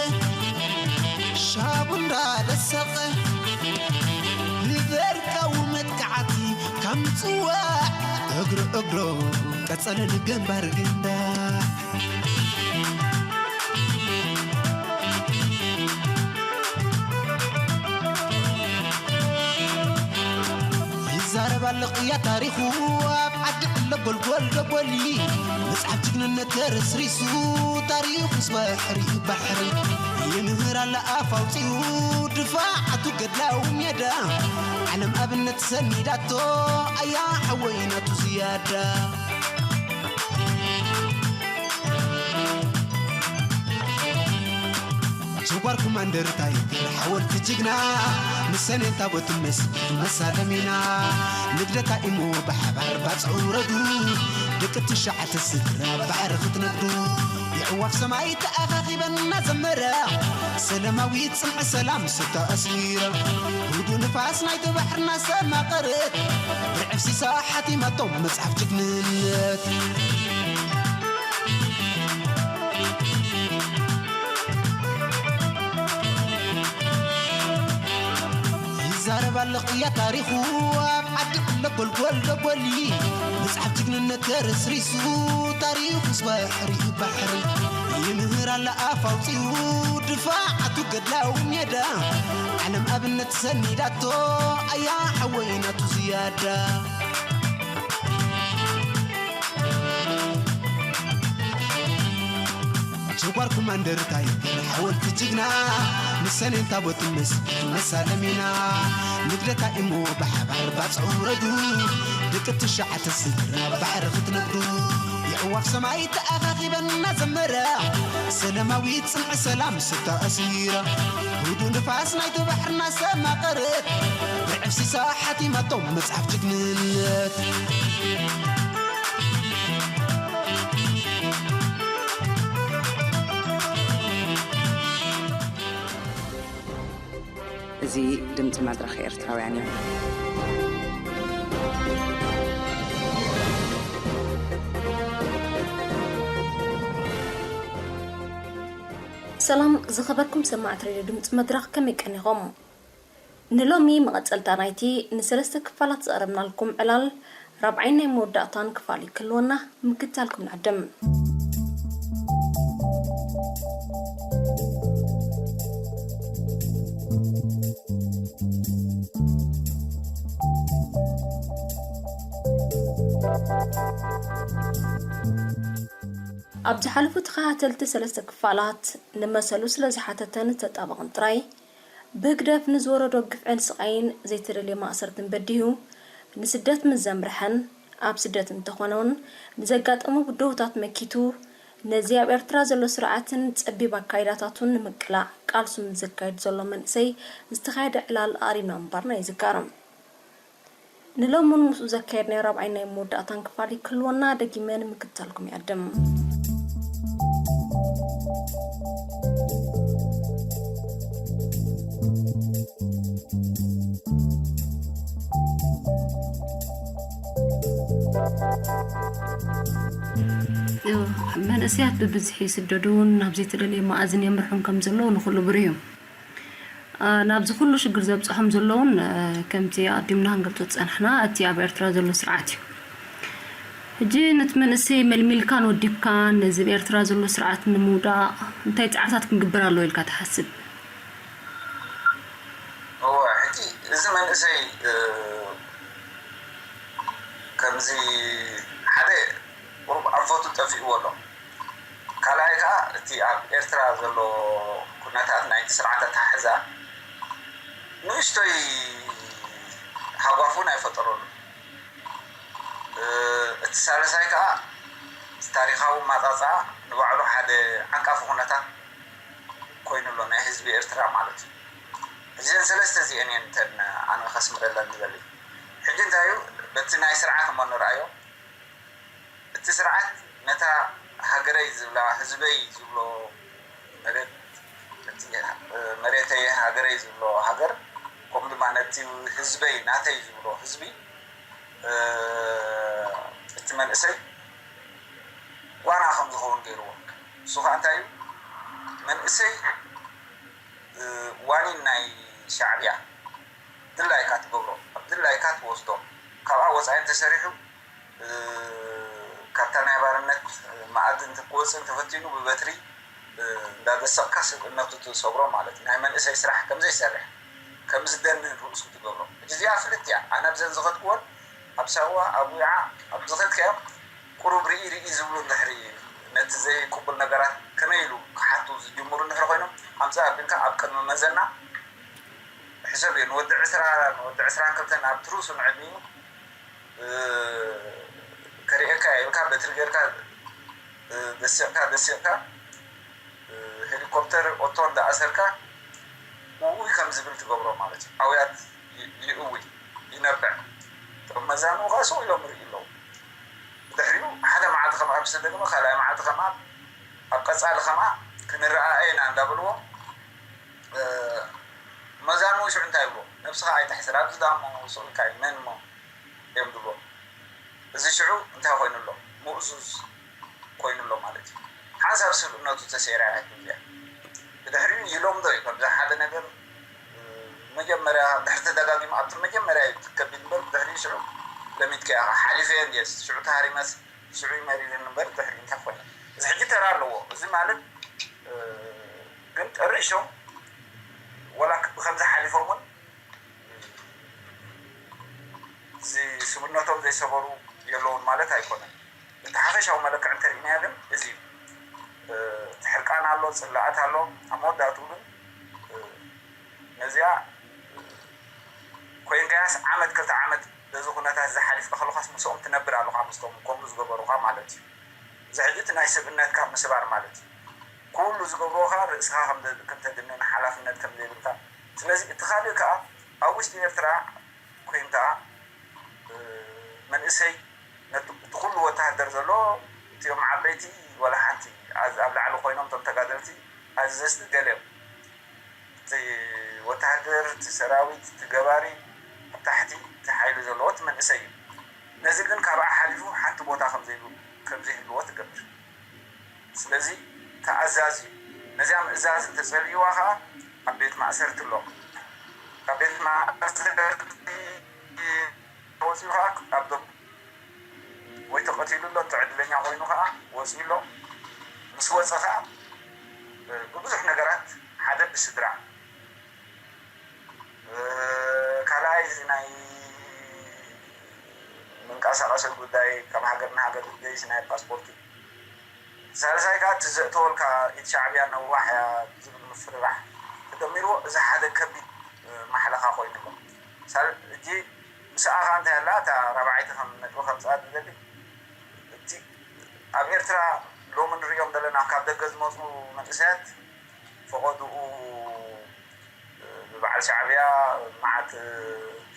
ሻቡ እንዳደሰቐ ንበርቃዊ መጥቃዕቲ ካብ ምጽዋዕ እግሩ እግሩ ቀጸለ ንገንባር ግንባር። ይዛረብ ኣሎ ቅያ ታሪኹ ኣብ ዓዲ ዕለ ጎልጎል ደጎሊ መጽሓፍ ጅግንነት ተረስሪሱ ታሪኹስ ባሕሪ ባሕሪ ይምህር ኣለ ኣፍ ኣውጺኡ ድፋዓቱ ገድላዊ ሜዳ ዓለም ኣብነት ሰኒዳቶ ኣያ ሓወይ ናቱ ዝያዳ። ጀጓር ኮማንደር ታይገር ሓወልቲ ጅግና ንሰሜን ታቦት መስጊድ መሳለሚና ንግደታ ኢሞ ብሓባር ባጽዕ ውረዱ ደቂ ትሽዓተ ስድራ ባሕሪ ክትነግዱ የዕዋፍ ሰማይ ተኣኻኺበን እናዘመረ ሰላማዊት ጽንዕ ሰላም ስታ ኣስሚረ ህዱ ንፋስ ናይቲ ባሕርና ሰማቐረት ብርዕፍሲሳ ሓቲማቶም መጽሓፍ ጅግንነት። ይዛረብ ኣሎ ቅያ ታሪኹ ኣብ ዓዲ ዕለ ጎልጎል ደጎሊ መጽሓፍ ጅግንነት ተረስሪሱ ታሪኹስ ባሕሪ ባሕሪ ይምህር ኣለ ኣፍ ኣውጺኡ ድፋዓቱ ገድላዊ ሜዳ ዓለም ኣብነት ሰኒዳቶ ኣያ ሓወይ ናቱ ዝያዳ። ጀጓር ኮማንደር ታይገር ሓወልቲ ጅግና ንሰኔን ታቦት መስጊድ መሳለሚና ንግደታ ኢሞ ብሓባር ባጽዕ ውረዱ ደቂ ትሽዓተ ስድራ ባሕሪ ክትነግዱ የዕዋፍ ሰማይ ተኣኻኺበን እናዘመረ ሰላማዊት ጽንዕ ሰላም ስታ ኣሲራ ህዱ ንፋስ ናይቲ ባሕርና ሰማቐረት ብዕፍሲሳ ሓቲማቶም መጽሓፍ ጅግንነት። እዚ ድምፂ መድረኽ ኤርትራውያን እዩ። ሰላም ዝኸበርኩም ሰማዕቲ ሬድዮ ድምፂ መድረኽ፣ ከመይ ቀኒኹም? ንሎሚ መቐጸልታ ናይቲ ንሰለስተ ክፋላት ዘቕረብናልኩም ዕላል ራብዓይን ናይ መወዳእታን ክፋል ክህልወና ምክታልኩም ንዕድም። ኣብ ዝሓለፉ ተኸታተልቲ ሰለስተ ክፋላት ንመሰሉ ስለ ዝሓተተን ዝተጣበቕን ጥራይ፣ ብህግደፍ ንዝወረዶ ግፍዕን ስቓይን ዘይተደልየ ማእሰርትን በዲሁ ንስደት ምስ ዘምርሐን፣ ኣብ ስደት እንተኾነ እውን ንዘጋጠሙ ብድሆታት መኪቱ፣ ነዚ ኣብ ኤርትራ ዘሎ ስርዓትን ጸቢብ ኣካይዳታቱን ንምቅላዕ ቃልሱ ምስ ዘካይድ ዘሎ መንእሰይ ዝተኻየደ ዕላል ኣቕሪብና ምንባርና ይዝከር። ንሎምን ምስኡ ዘካየድናዮ ራብዓይ ናይ መወዳእታን ክፋል ክህልወና ደጊመ ንምክታልኩም ይዕድም። መንእሰያት ብብዝሒ ይስደዱን ናብ ዘይተደልየ መኣዝን የምርሑን ከም ዘለዉ ንኹሉ ብሩህ እዩ። አ፣ ናብዚ ኩሉ ሽግር ዘብጽሖም ዘለውን፣ አ፣ ከምቲ ኣቐዲምና ክንገልጾ ዝጸናሕና፣ እቲ ኣብ ኤርትራ ዘሎ ስርዓት እዩ። ሕጂ ነቲ መንእሰይ መልሚልካን ወዲብካን ነዚ ኣብ ኤርትራ ዘሎ ስርዓት ንምውዳቕ እንታይ ጻዕርታት ክንግበር ኣለዎ ኢልካ ትሓስብ? እወ፣ ሕጂ እዚ መንእሰይ፣ እ፣ ከምዚ ሓደ ቁሩብ ኣንፈቱ ጠፊእዎ ኣሎ። ካልኣይ ከኣ እቲ ኣብ ኤርትራ ዘሎ ኩነታት ናይቲ ስርዓት ኣተሓሕዛ ንእሽቶይ ሃጓፍ እውን ኣይፈጠረሉን። እ፣ እቲ ሳልሳይ ከኣ እቲ ታሪኻዊ ኣመጻጽኣ ንባዕሉ ሓደ ዓንቃፊ ኩነታት ኮይኑ ኣሎ፣ ናይ ህዝቢ ኤርትራ ማለት እዩ። ሕጂ እዘን ሰለስተ እዚአን እየን እተን ኣነ ከስምረለን ዝደሊ። ሕጂ እንታይ እዩ፣ በቲ ናይ ስርዓት እሞ ንርኣዮ፣ እቲ ስርዓት ነታ ሃገረይ ዝብላ፣ ህዝበይ ዝብሎ መሬት፣ ነቲ መሬተይ ሃገረይ ዝብሎ ሃገር፣ ከምኡ ድማ ነቲ ህዝበይ ናተይ ዝብሎ ህዝቢ፣ እ፣ እቲ መንእሰይ ዋና ከም ዝኸውን ገይርዎ። እሱ ኸኣ እንታይ እዩ? መንእሰይ ዋኒን ናይ ሻዕብያ ድላይካ ትገብሮ፣ ኣብ ድላይካ ትወስዶ፣ ካብኣ ወፃኢ እንተሰሪሑ ካብታ ናይ ባርነት መኣዲ ክወፅእ እንተፈቲኑ ብበትሪ እንዳደሰቕካ ስብእነቱ ትሰብሮ ማለት እዩ። ናይ መንእሰይ ስራሕ ከምዘይሰርሕ፣ ከምዝደንን ርእሱ ትገብሮ። ሕጂ እዚኣ ፍልጥ እያ። ኣነ ኣብዘን ዝኸድክወን ኣብ ሳዋ፣ ኣብ ዊዓ፣ ኣብ ዝኸድካዮ ቁሩብ ርኢ ርኢ ዝብሉ እንድሕሪ ነቲ ዘይቅቡል ነገራት ከመይ ኢሉ ክሓቱ ዝጅምሩ እንድሕሪ ኮይኖም፣ ኣምፅእ ኣቢልካ ኣብ ቅድሚ መዘና ሕሰብ እዩ። ንወዲ ዕስራ፣ ንወዲ ዕስራን ክልተን ኣብ ትሩሱ ንዕድሚኡ ከርእየካ ኢልካ በትሪ ጌርካ ደሲቕካ ደሲቕካ ሄሊኮፕተር ኦቶ እንዳኣሰርካ ውይ ከም ዝብል ትገብሮ ማለት እዩ። ኣውያት ይእዊ ይነብዕ። እቶም መዛኑ ከዓ ስቕ ኢሎም ይርኢ ኣለዉ። ብድሕሪኡ ሓደ መዓልቲ ከምኣ ምስ ተደግመ ካልኣይ መዓልቲ ከምኣ ኣብ ቀፃሊ ከምኣ ክንረኣኣየና እንዳበልዎም መዛኑ ሽዑ እንታይ ይብልዎ? ነብስኻ ኣይተሕስር፣ ኣብዚ ደኣ እሞ ስቕ ኢልካ እዩ፣ መን እሞ እዮም ዝብልዎ። እዚ ሽዑ እንታይ ኮይኑ ኣሎ? ምእዙዝ ኮይኑ ኣሎ ማለት እዩ። ሓንሳብ ስብእነቱ ተሰይራ እያ እዚኣ። ብድሕሪኡ ይለምዶ እዩ። ከምዚ ሓደ ነገር መጀመርያ ድሕሪ ተደጋጊሙ ኣብቲ መጀመርያ እዩ ከቢድ እምበር ብድሕሪኡ ሽዑ ለሚድካ ኢኻ። ሓሊፈዮ እንድየስ ሽዑ ተሃሪመስ ሽዑ ይመሪርን እምበር ድሕሪ እንታይ ኮነ። እዚ ሕጂ ተራ ኣለዎ። እዚ ማለት ግን ጠሪሾም ወላ ብከምዚ ሓሊፎም እውን እዚ ስብነቶም ዘይሰበሩ የለውን ማለት ኣይኮነን። እቲ ሓፈሻዊ መለክዕ እንተርኢናዮ ግን እዚ እዩ። እቲ ሕርቃን ኣሎ፣ ፅላኣት ኣሎ። ኣብ መወዳእትኡ ግን ነዚኣ ኮይንካያስ ዓመት ክልተ ዓመት በዚ ኩነታት እዚ ሓሊፍካ ከለኻስ ምስኦም ትነብር ኣለኻ፣ ምስቶም ከምኡ ዝገበሩኻ ማለት እዩ። እዚ ሕጂ እቲ ናይ ስብእነትካ ምስባር ማለት እዩ። ኩሉ ዝገብርዎ ከዓ ርእስኻ ከም ተድንን ሓላፍነት ከም ዘይብልካ። ስለዚ እቲ ካልእ ከዓ ኣብ ውሽጢ ኤርትራ ኮይንካ መንእሰይ ነቲ እቲ ኩሉ ወተሃደር ዘሎ እቲኦም ዓበይቲ ወላ ሓንቲ ኣብ ላዕሊ ኮይኖም እቶም ተጋደልቲ ኣዘዝቲ ገለ እዮም። እቲ ወተሃደር፣ እቲ ሰራዊት፣ እቲ ገባሪ ኣብ ታሕቲ እቲ ሓይሊ ዘለዎ እቲ መንእሰይ እዩ። ነዚ ግን ካብኣ ሓሊፉ ሓንቲ ቦታ ከምዘይብሉ ከምዘይህልዎ ትገብር። ስለዚ ተኣዛዚ እዩ። ነዚኣ ምእዛዝ እንተፀሊእዋ ከዓ ኣብ ቤት ማእሰርቲ ኣሎ። ካብ ቤት ማእሰርቲ ወፂኡ ከዓ ኣብ ዶብ ወይ ተቐቲሉ ኣሎ፣ እንተ ዕድለኛ ኮይኑ ከዓ ወፂኡ ኣሎ። ምስ ወፀ ከዓ ብብዙሕ ነገራት ሓደ ብስድራ ካልኣይ እዚ ናይ መንቀሳቐሲ ጉዳይ ካብ ሃገር ንሃገር ዝገይስ ናይ ፓስፖርት እዩ። ሳልሳይ ከዓ እቲ ዘእተወልካ ኢድ ሻዕብያ ነዋሕ እያ ዝብል ምፍርራሕ ተደሚርዎ እዚ ሓደ ከቢድ ማሕለኻ ኮይኑ ኣሎ። ሳል-፣ እጂ ምስኣ ከዓ እንታይ ኣላ እታ ራብዓይቲ ከም ነጥቢ ከምፅኣ ዝደሊ እቲ ኣብ ኤርትራ ሎሚ ንሪኦም ዘለና ካብ ደገ ዝመፁ መንእሰያት ፈቐድኡ ብበዓል ሻዕብያ መዓት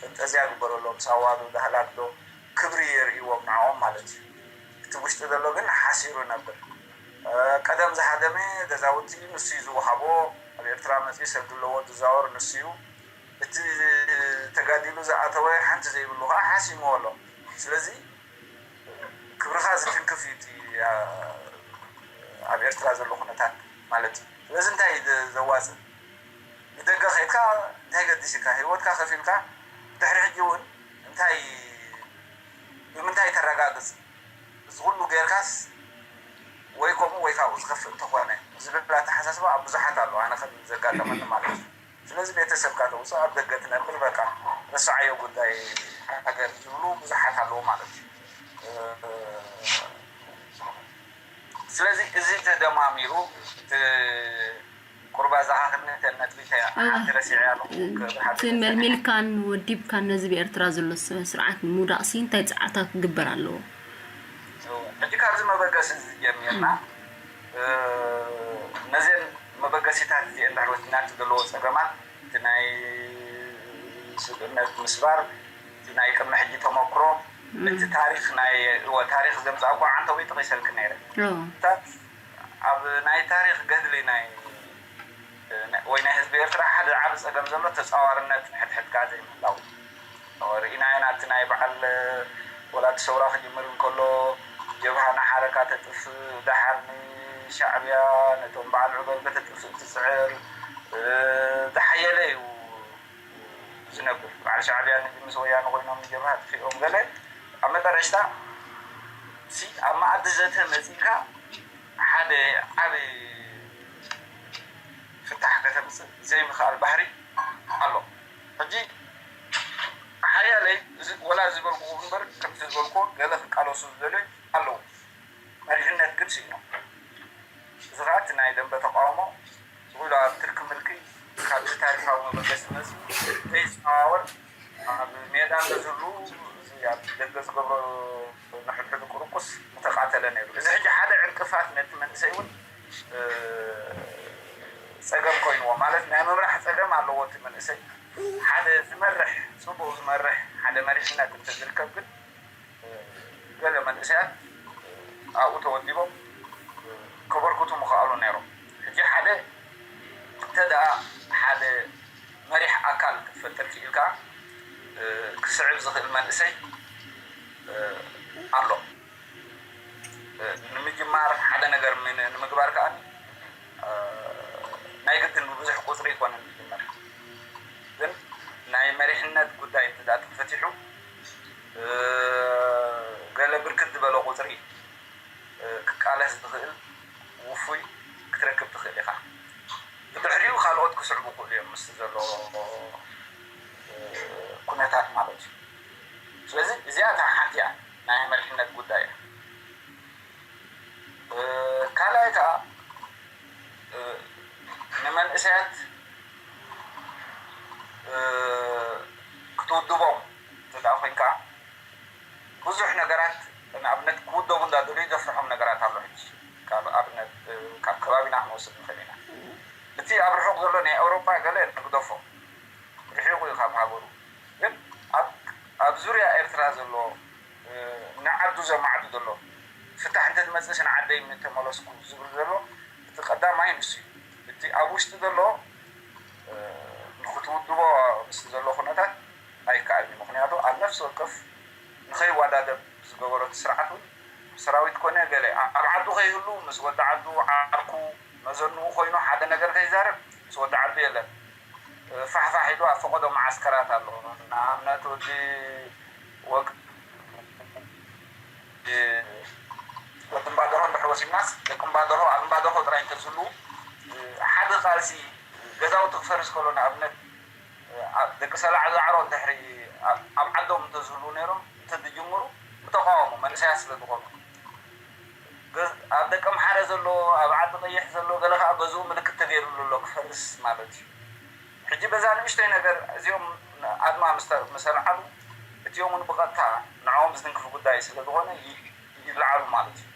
ፈንጠዝያ ግበረሎም፣ ሳዋ ዶ ዳህላክ ዶ ክብሪ የርእይዎም ንዕኦም ማለት እዩ። እቲ ውሽጢ ዘሎ ግን ሓሲሩ ነብር። ቀደም ዝሃደመ ገዛውቲ ንሱ እዩ ዝወሃቦ፣ ኣብ ኤርትራ መፅኡ ሰብ ድለዎ ዝዛወር ንሱ እዩ። እቲ ተጋዲሉ ዝኣተወ ሓንቲ ዘይብሉ ከዓ ሓሲምዎ ኣሎ። ስለዚ ክብርኻ ዝትንክፍ እዩ እቲ ኣብ ኤርትራ ዘሎ ኩነታት ማለት እዩ። ስለዚ እንታይ ዘዋፅእ ንደገ ከይድካ እንታይ ገዲስካ ህይወትካ ከፊልካ ድሕሪ ሕጂ እውን እንታይ ብምንታይ ተረጋግፅ እዚ ኩሉ ጌርካስ ወይ ከምኡ ወይ ካብኡ ዝኸፍእ እንተኾነ ዝብል ኣተሓሳስባ ኣብ ብዙሓት ኣሎ። ኣነ ከም ዘጋጠመኒ ማለት እዩ። ስለዚ ቤተሰብካ ተውፅእ ኣብ ደገ ትነብር በቃ ረስዓዮ ጉዳይ ሃገር ዝብሉ ብዙሓት ኣለዉ ማለት እዩ። ስለዚ እዚ ተደማሚሩ እቲ ቁርባ ዝሃኽርኒ ተነጥቢተ ሓንቲ ረሲዐ ኣለኹ። እቲ መልሚልካን ወዲብካን ነዚ ብኤርትራ ዘሎ ስርዓት ንምውዳቕ ሲ እንታይ ፃዕርታት ክግበር ኣለዎ? ሕጂ ካብዚ መበገሲ እዚ ጀሚርና ነዘን መበገሲታት እዚአን ድሕሪ ወፂናቲ ዘለዎ ፀገማት እቲ ናይ ስብእነት ምስባር እቲ ናይ ቅድሚ ሕጂ ተመክሮ እቲ ታሪክ ናይ እወ ታሪክ ዘምፃእኩ ዓንተዊ ጠቂሰልክ ነይረ ታት ኣብ ናይ ታሪክ ገድሊ ናይ ወይ ናይ ህዝቢ ኤርትራ ሓደ ዓብ ፀገም ዘሎ ተፃዋርነት ሕድሕድካ ዘይምህላው ርኢናዮ ናብቲ ናይ በዓል ወላዲ ሰውራ ክጅምር እንከሎ ጀብሃ ንሓረካ ተጥፍእ ደሓር ሻዕብያ ነቶም በዓል ዑመር ከተጥፍእ ትፅዕር ዝሓየለ እዩ ዝነብር። በዓል ሻዕብያ ምስ ወያነ ኮይኖም ንጀብሃ ጥፊኦም ገለ ኣብ መጠረሽታ ሲ ኣብ መኣዲ ዘተ መፂእካ ሓደ ዓብ ፍታሕ ከተምፅእ ዘይምኽኣል ባህሪ ኣሎ። ሕጂ ሓያለይ ወላ ዝበልኩ እምበር ከምቲ ዝበልኩ ገለ ክቃለሱ ዝደልዩ ኣለዉ። መሪሕነት ግን ስኢኖም። እዚ ከዓ እቲ ናይ ደንበ ተቃውሞ ስኢሉ ኣብ ትርኪ ምልኪ ካብዚ ታሪካዊ መበገሲ መፂኡ ዘይዘዋወር ኣብ ሜዳ እንተዝህሉ እዚ ኣብ ደገ ዝገብሮ ንሕድሕዱ ቁርቁስ ምተቃተለ ነይሩ። እዚ ሕጂ ሓደ ዕንቅፋት ነቲ መንእሰይ እውን ፀገም ኮይንዎ ማለት ናይ ምምራሕ ፀገም ኣለዎ እቲ መንእሰይ ሓደ ዝመርሕ ፅቡቅ ዝመርሕ ሓደ መሪሕነት እንተዝርከብ ግን ገለ መንእሰያት ኣብኡ ተወዲቦም ከበርክቱ ምኽኣሉ ነይሮም። ሕጂ ሓደ እንተ ደኣ ሓደ መሪሕ ኣካል ክትፈጥር ክኢልካ ክስዕብ ዝኽእል መንእሰይ ኣሎ። ንምጅማር ሓደ ነገር ንምግባር ከዓ ናይ ግድን ብብዙሕ ቁፅሪ ይኮነን ዝጅመር። ግን ናይ መሪሕነት ጉዳይ እንተ ተፈቲሑ ገለ ብርክት ዝበለ ቁፅሪ ክቃለስ ዝኽእል ውፉይ ክትረክብ ትኽእል ኢኻ። ብድሕሪኡ ካልኦት ክስዕቡ ክእሉ እዮም ምስ ዘሎ ኩነታት ማለት እዩ። ስለዚ እዚኣ እታ ሓንቲ እያ ናይ መሪሕነት ጉዳይ እያ። ካልኣይ ከዓ ንመንእሰያት ክትውድቦም እንተ ኮይንካ ብዙሕ ነገራት ንኣብነት ክውደቡ እንዳደለዩ ዘፍርሖም ነገራት ኣሎ። ሕጂ ካብ ኣብነት ካብ ከባቢና ክንወስድ ንኽእል ኢና። እቲ ኣብ ርሑቕ ዘሎ ናይ ኣውሮፓ ገለ ንግደፎ ርሒቑ እዩ ካብ ሃገሩ። ግን ኣብ ዙርያ ኤርትራ ዘሎ ንዓዱ ዘማዕዱ ዘሎ ፍታሕ እንተትመፅእስ ንዓደይ ምተመለስኩ ዝብል ዘሎ እቲ ቀዳማይ ንሱ እዩ። እቲ ኣብ ውሽጢ ዘሎ ንክትውድቦ ምስ ዘሎ ኩነታት ኣይከኣልን እዩ። ምክንያቱ ኣብ ነፍሲ ወከፍ ንኸይዋዳደብ ዝገበሮ እቲ ስርዓት እውን ሰራዊት ኮነ ገለ ኣብ ዓዱ ከይህሉ ምስ ወዲ ዓዱ ዓርኩ መዘንኡ ኮይኑ ሓደ ነገር ከይዛረብ ምስ ወዲ ዓዱ የለን። ፋሕፋሕ ኢሉ ኣብ ፈቐዶ መዓስከራት ኣሎ። ንኣብነት ወዲ ወግ ወዲ እምባደርሆ እንድሕር ወሲድናስ ደቂ እምባደርሆ ኣብ እምባደርሆ ጥራይ እንተዝህልዉ ሓደ ቃልሲ ገዛውቲ ክፈርስ ከሎ ንኣብነት ደቂ ሰላዕ ዛዕሮ እንድሕሪ ኣብ ዓዶም እንተዝህልዉ ነይሮም እንተዝጅምሩ ምተቃወሙ መንእሰያት ስለ ዝኾኑ ኣብ ደቂ ኣምሓረ ዘሎ ኣብ ዓዲ ቀይሕ ዘሎ ገለ ከዓ በዝኡ ምልክት ተገይሩሉ ኣሎ ክፈርስ ማለት እዩ። ሕጂ በዛ ንእሽተይ ነገር እዚኦም ኣድማ ምስ ኣልዓሉ እቲኦም እውን ብቐጥታ ንዕኦም ዝትንክፍ ጉዳይ ስለ ዝኾነ ይለዓሉ ማለት እዩ።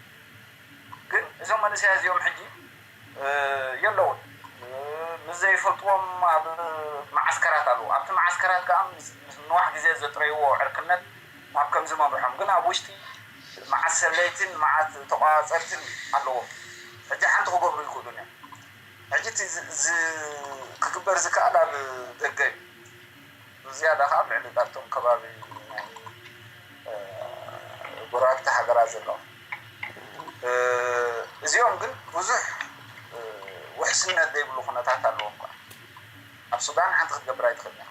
ግን እዞም መንእሰያት እዚኦም ሕጂ የለውን ምስ ዘይፈልጥዎም ኣብ መዓስከራት ኣለዉ። ኣብቲ መዓስከራት ከዓ ንነዋሕ ግዜ ዘጥረይዎ ዕርክነት ናብ ከምዚ መምርሖም ግን ኣብ ውሽጢ መዓት ሰለይትን መዓት ተቋፀርትን ኣለዎም። ሕጂ ሓንቲ ክገብሩ ይኽእሉን እዮም። ሕጂ እቲ ክግበር ዝከኣል ኣብ ደገ እዩ። ዝያዳ ከዓ ኣብ ልዕሊ ኣብቶም ከባቢ ናይ ጎረባብቲ ሃገራት ዘለዋ እዚኦም ግን ብዙሕ ውሕስነት ዘይብሉ ኩነታት ኣለዎም። ከዓ ኣብ ሱዳን ሓንቲ ክትገብር ኣይትኽእል እያ።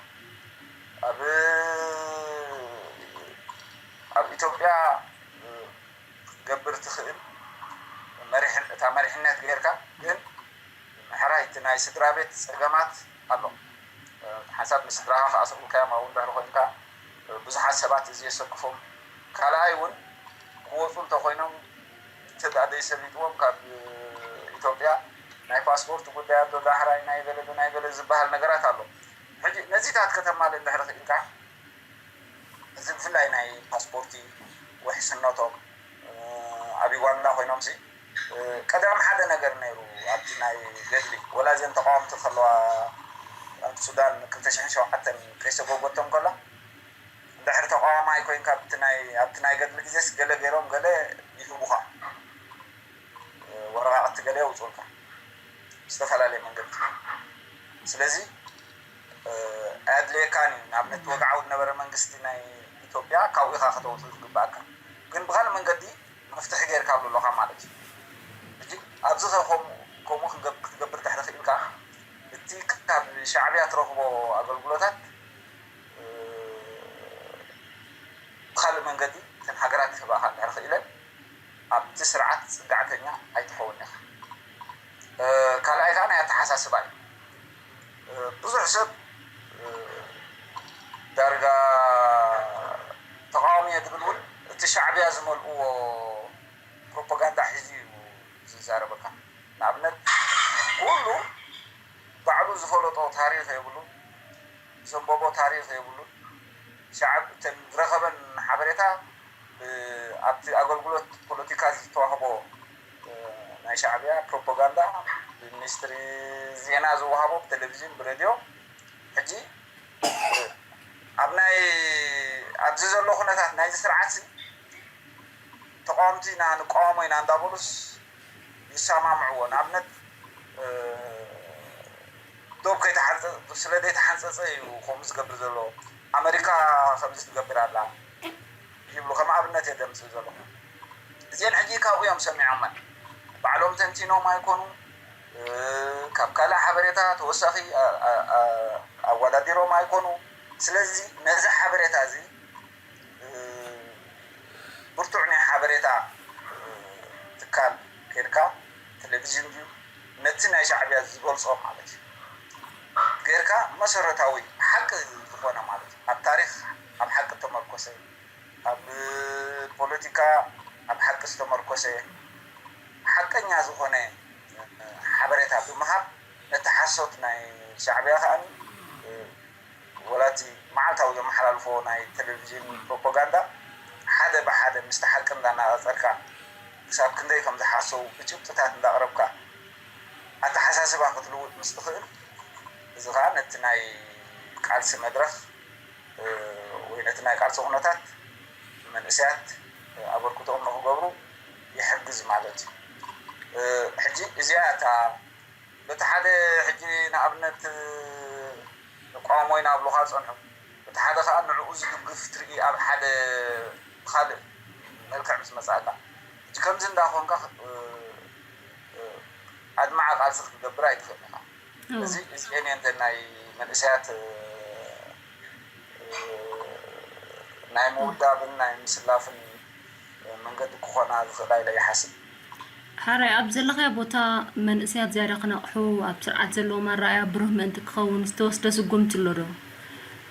ኣብ ኣብ ኢትዮጵያ ክትገብር ትኽእል እታ መሪሕነት ጌርካ ግን ሕራይ እቲ ናይ ስድራ ቤት ፀገማት ኣሎ። ሓንሳብ ንስድራኻ ከኣ ሰብኡልካዮም ኣብኡ እንድሕር ኮይንካ ብዙሓት ሰባት እዚ የሰክፎም። ካልኣይ እውን ክወፁ እንተኮይኖም እንተ ደኣ ዘይሰሊጥዎም ካብ ኢትዮጵያ ናይ ፓስፖርት ጉዳይ ኣሎ ዳሕራይ ናይ ገለ ናይ ገለ ዝበሃል ነገራት ኣሎ። ሕጂ ነዚታት ከተማልእ እንድሕር ክኢልካ እዚ ብፍላይ ናይ ፓስፖርቲ ውሕስነቶም ኣብ ዩጋንዳ ኮይኖም ሲ ቀዳም ሓደ ነገር ነይሩ ኣብቲ ናይ ገድሊ ወላ እዘን ተቃወምቲ ከለዋ ኣብ ሱዳን ክልተ ሽሕን ሸውዓተን ከይሰጎጎቶም ከላ እንድሕር ተቃዋማይ ኮይንካ ኣብቲ ናይ ኣብቲ ናይ ገድሊ ግዜስ ገለ ገይሮም ገለ ይህቡኻ ወረቃቅቲ ገለ የውፅኡልካ ዝተፈላለየ መንገዲ ስለዚ ኣየድልየካን እዩ። ንኣብነት ወግዓዊ ዝነበረ መንግስቲ ናይ ኢትዮጵያ ካብኡ ኢኻ ከተውፅእ ዝግባኣካ። ግን ብካልእ መንገዲ መፍትሒ ገይርካሉ ኣለኻ ማለት እዩ። ሕጂ ኣብዚ ኸ ከምኡ ከምኡ ክንገብ- ክትገብር ድሕሪ ክኢልካ፣ እቲ ካብ ሻዕብያ ትረኽቦ ኣገልግሎታት፣ እ፣ ብኻልእ መንገዲ እተን ሃገራት ክህባኻ እንድሕር ክኢለን፣ ኣብቲ ስርዓት ጽግዕተኛ ኣይትኸውን ኢኻ። እ፣ ካልኣይ ከኣ ናይ ኣተሓሳስባ እዩ። እ፣ ብዙሕ ሰብ፣ እ፣ ዳርጋ ተቓዋሚ እየ ዝብል እውን እቲ ሻዕብያ ዝመልእዎ ፕሮፓጋንዳ ሒዙ እዩ ዝዛረበካ። ንኣብነት፣ ኩሉ ባዕሉ ዝፈለጦ ታሪኽ የብሉን፣ ዘንበቦ ታሪኽ የብሉን። ሻዕብ እተን ዝረኸበን ሓበሬታ፣ እ፣ ኣብቲ ኣገልግሎት ፖለቲካ ዝተዋህቦ፣ እ፣ ናይ ሻዕብያ ፕሮፓጋንዳ፣ ብሚኒስትሪ ዜና ዝወሃቦ፣ ብቴሌቪዥን፣ ብሬድዮ። ሕጂ፣ እ፣ ኣብ ናይ ኣብዚ ዘሎ ኩነታት ናይዚ ስርዓት ተቃወምቲ ኢና፣ ንቃወሞ ኢና እንዳበሉስ ይሰማምዕዎ። ንኣብነት፣ እ፣ ዶብ ከይተሓንጸ-፣ ስለ ዘይተሓንጸጸ እዩ ከምኡ ዝገብር ዘሎ። ኣመሪካ ከምዚ ትገብር ኣላ ይብሉ፣ ከም ኣብነት እየ ዘምጽእ ዘለኹ። እዚአን ሕጂ ካብኡ እዮም ሰሚዖመን። ባዕሎም ተንቲኖም ኣይኮኑ፣ እ፣ ካብ ካልእ ሓበሬታ ተወሳኺ ኣ-፣ ኣ-፣ ኣ-፣ ኣወዳዲሮም ኣይኮኑ። ስለዚ ነዚ ሓበሬታ እዚ፣ እ፣ ብርቱዕ ናይ ሓበሬታ፣ እ፣ ትካል ኬድካ፣ ቴሌቪዥን ድዩ፣ ነቲ ናይ ሻዕብያ ዝበልጾ ማለት እዩ፣ ጌርካ፣ መሰረታዊ ሓቂ ዝኾነ ማለት እዩ፣ ኣብ ታሪኽ፣ ኣብ ሓቂ ተመርኮሰ፣ ኣብ ፖለቲካ ኣብ ሓቂ ዝተመርኮሰ ሓቀኛ ዝኾነ ሓበሬታ ብምሃብ፣ ነቲ ሓሶት ናይ ሻዕብያ ከኣ፣ ወላ እቲ መዓልታዊ ዘመሓላልፎ ናይ ቴሌቪዥን ፕሮፓጋንዳ፣ ሓደ ብሓደ ምስቲ ሓቂ እንዳነጻጸርካ፣ ክሳብ ክንደይ ከም ዝሓሰዉ ብጭብጥታት እንዳቕረብካ፣ ኣተሓሳስባ ክትልውጥ ምስ ትኽእል፣ እዚ ከኣ ነቲ ናይ ቃልሲ መድረኽ፣ እ፣ ወይ ነቲ ናይ ቃልሲ ኩነታት መንእሰያት፣ እ፣ ኣበርክቶኦም ንኽገብሩ ይሕግዝ ማለት እዩ። እ፣ ሕጂ እዚኣ እታ በቲ ሓደ፣ ሕጂ ንኣብነት፣ እ፣ ንቃወሞ ኢና ኣብሉኻ ዝጸንሑ፣ በቲ ሓደ ከኣ ንዕኡ ዝድግፍ ትርኢ ኣብ ሓደ ብኻልእ መልክዕ ምስ መጻእካ፣ ሕጂ ከምዚ እንዳኾንካ፣ እ፣ እ፣ ኣድማዒ ቃልሲ ክትገብር ኣይትኽእልን ኢኻ። እዎ። እዚ፣ እዚኤን እየን እተን ናይ መንእሰያት፣ እ፣ እ፣ ናይ ምውዳብን ናይ ምስላፍን መንገዲ ክኾና ዝኽእላ ኢለ ይሓስብ። ሓራይ፣ ኣብ ዘለኻዮ ቦታ መንእሰያት ዝያዳ ክነቕሑ፣ ኣብ ስርዓት ዘለዎም ኣረኣእያ ብሩህ ምእንቲ ክኸውን ዝተወስደ ስጉምቲ ኣሎ ዶ?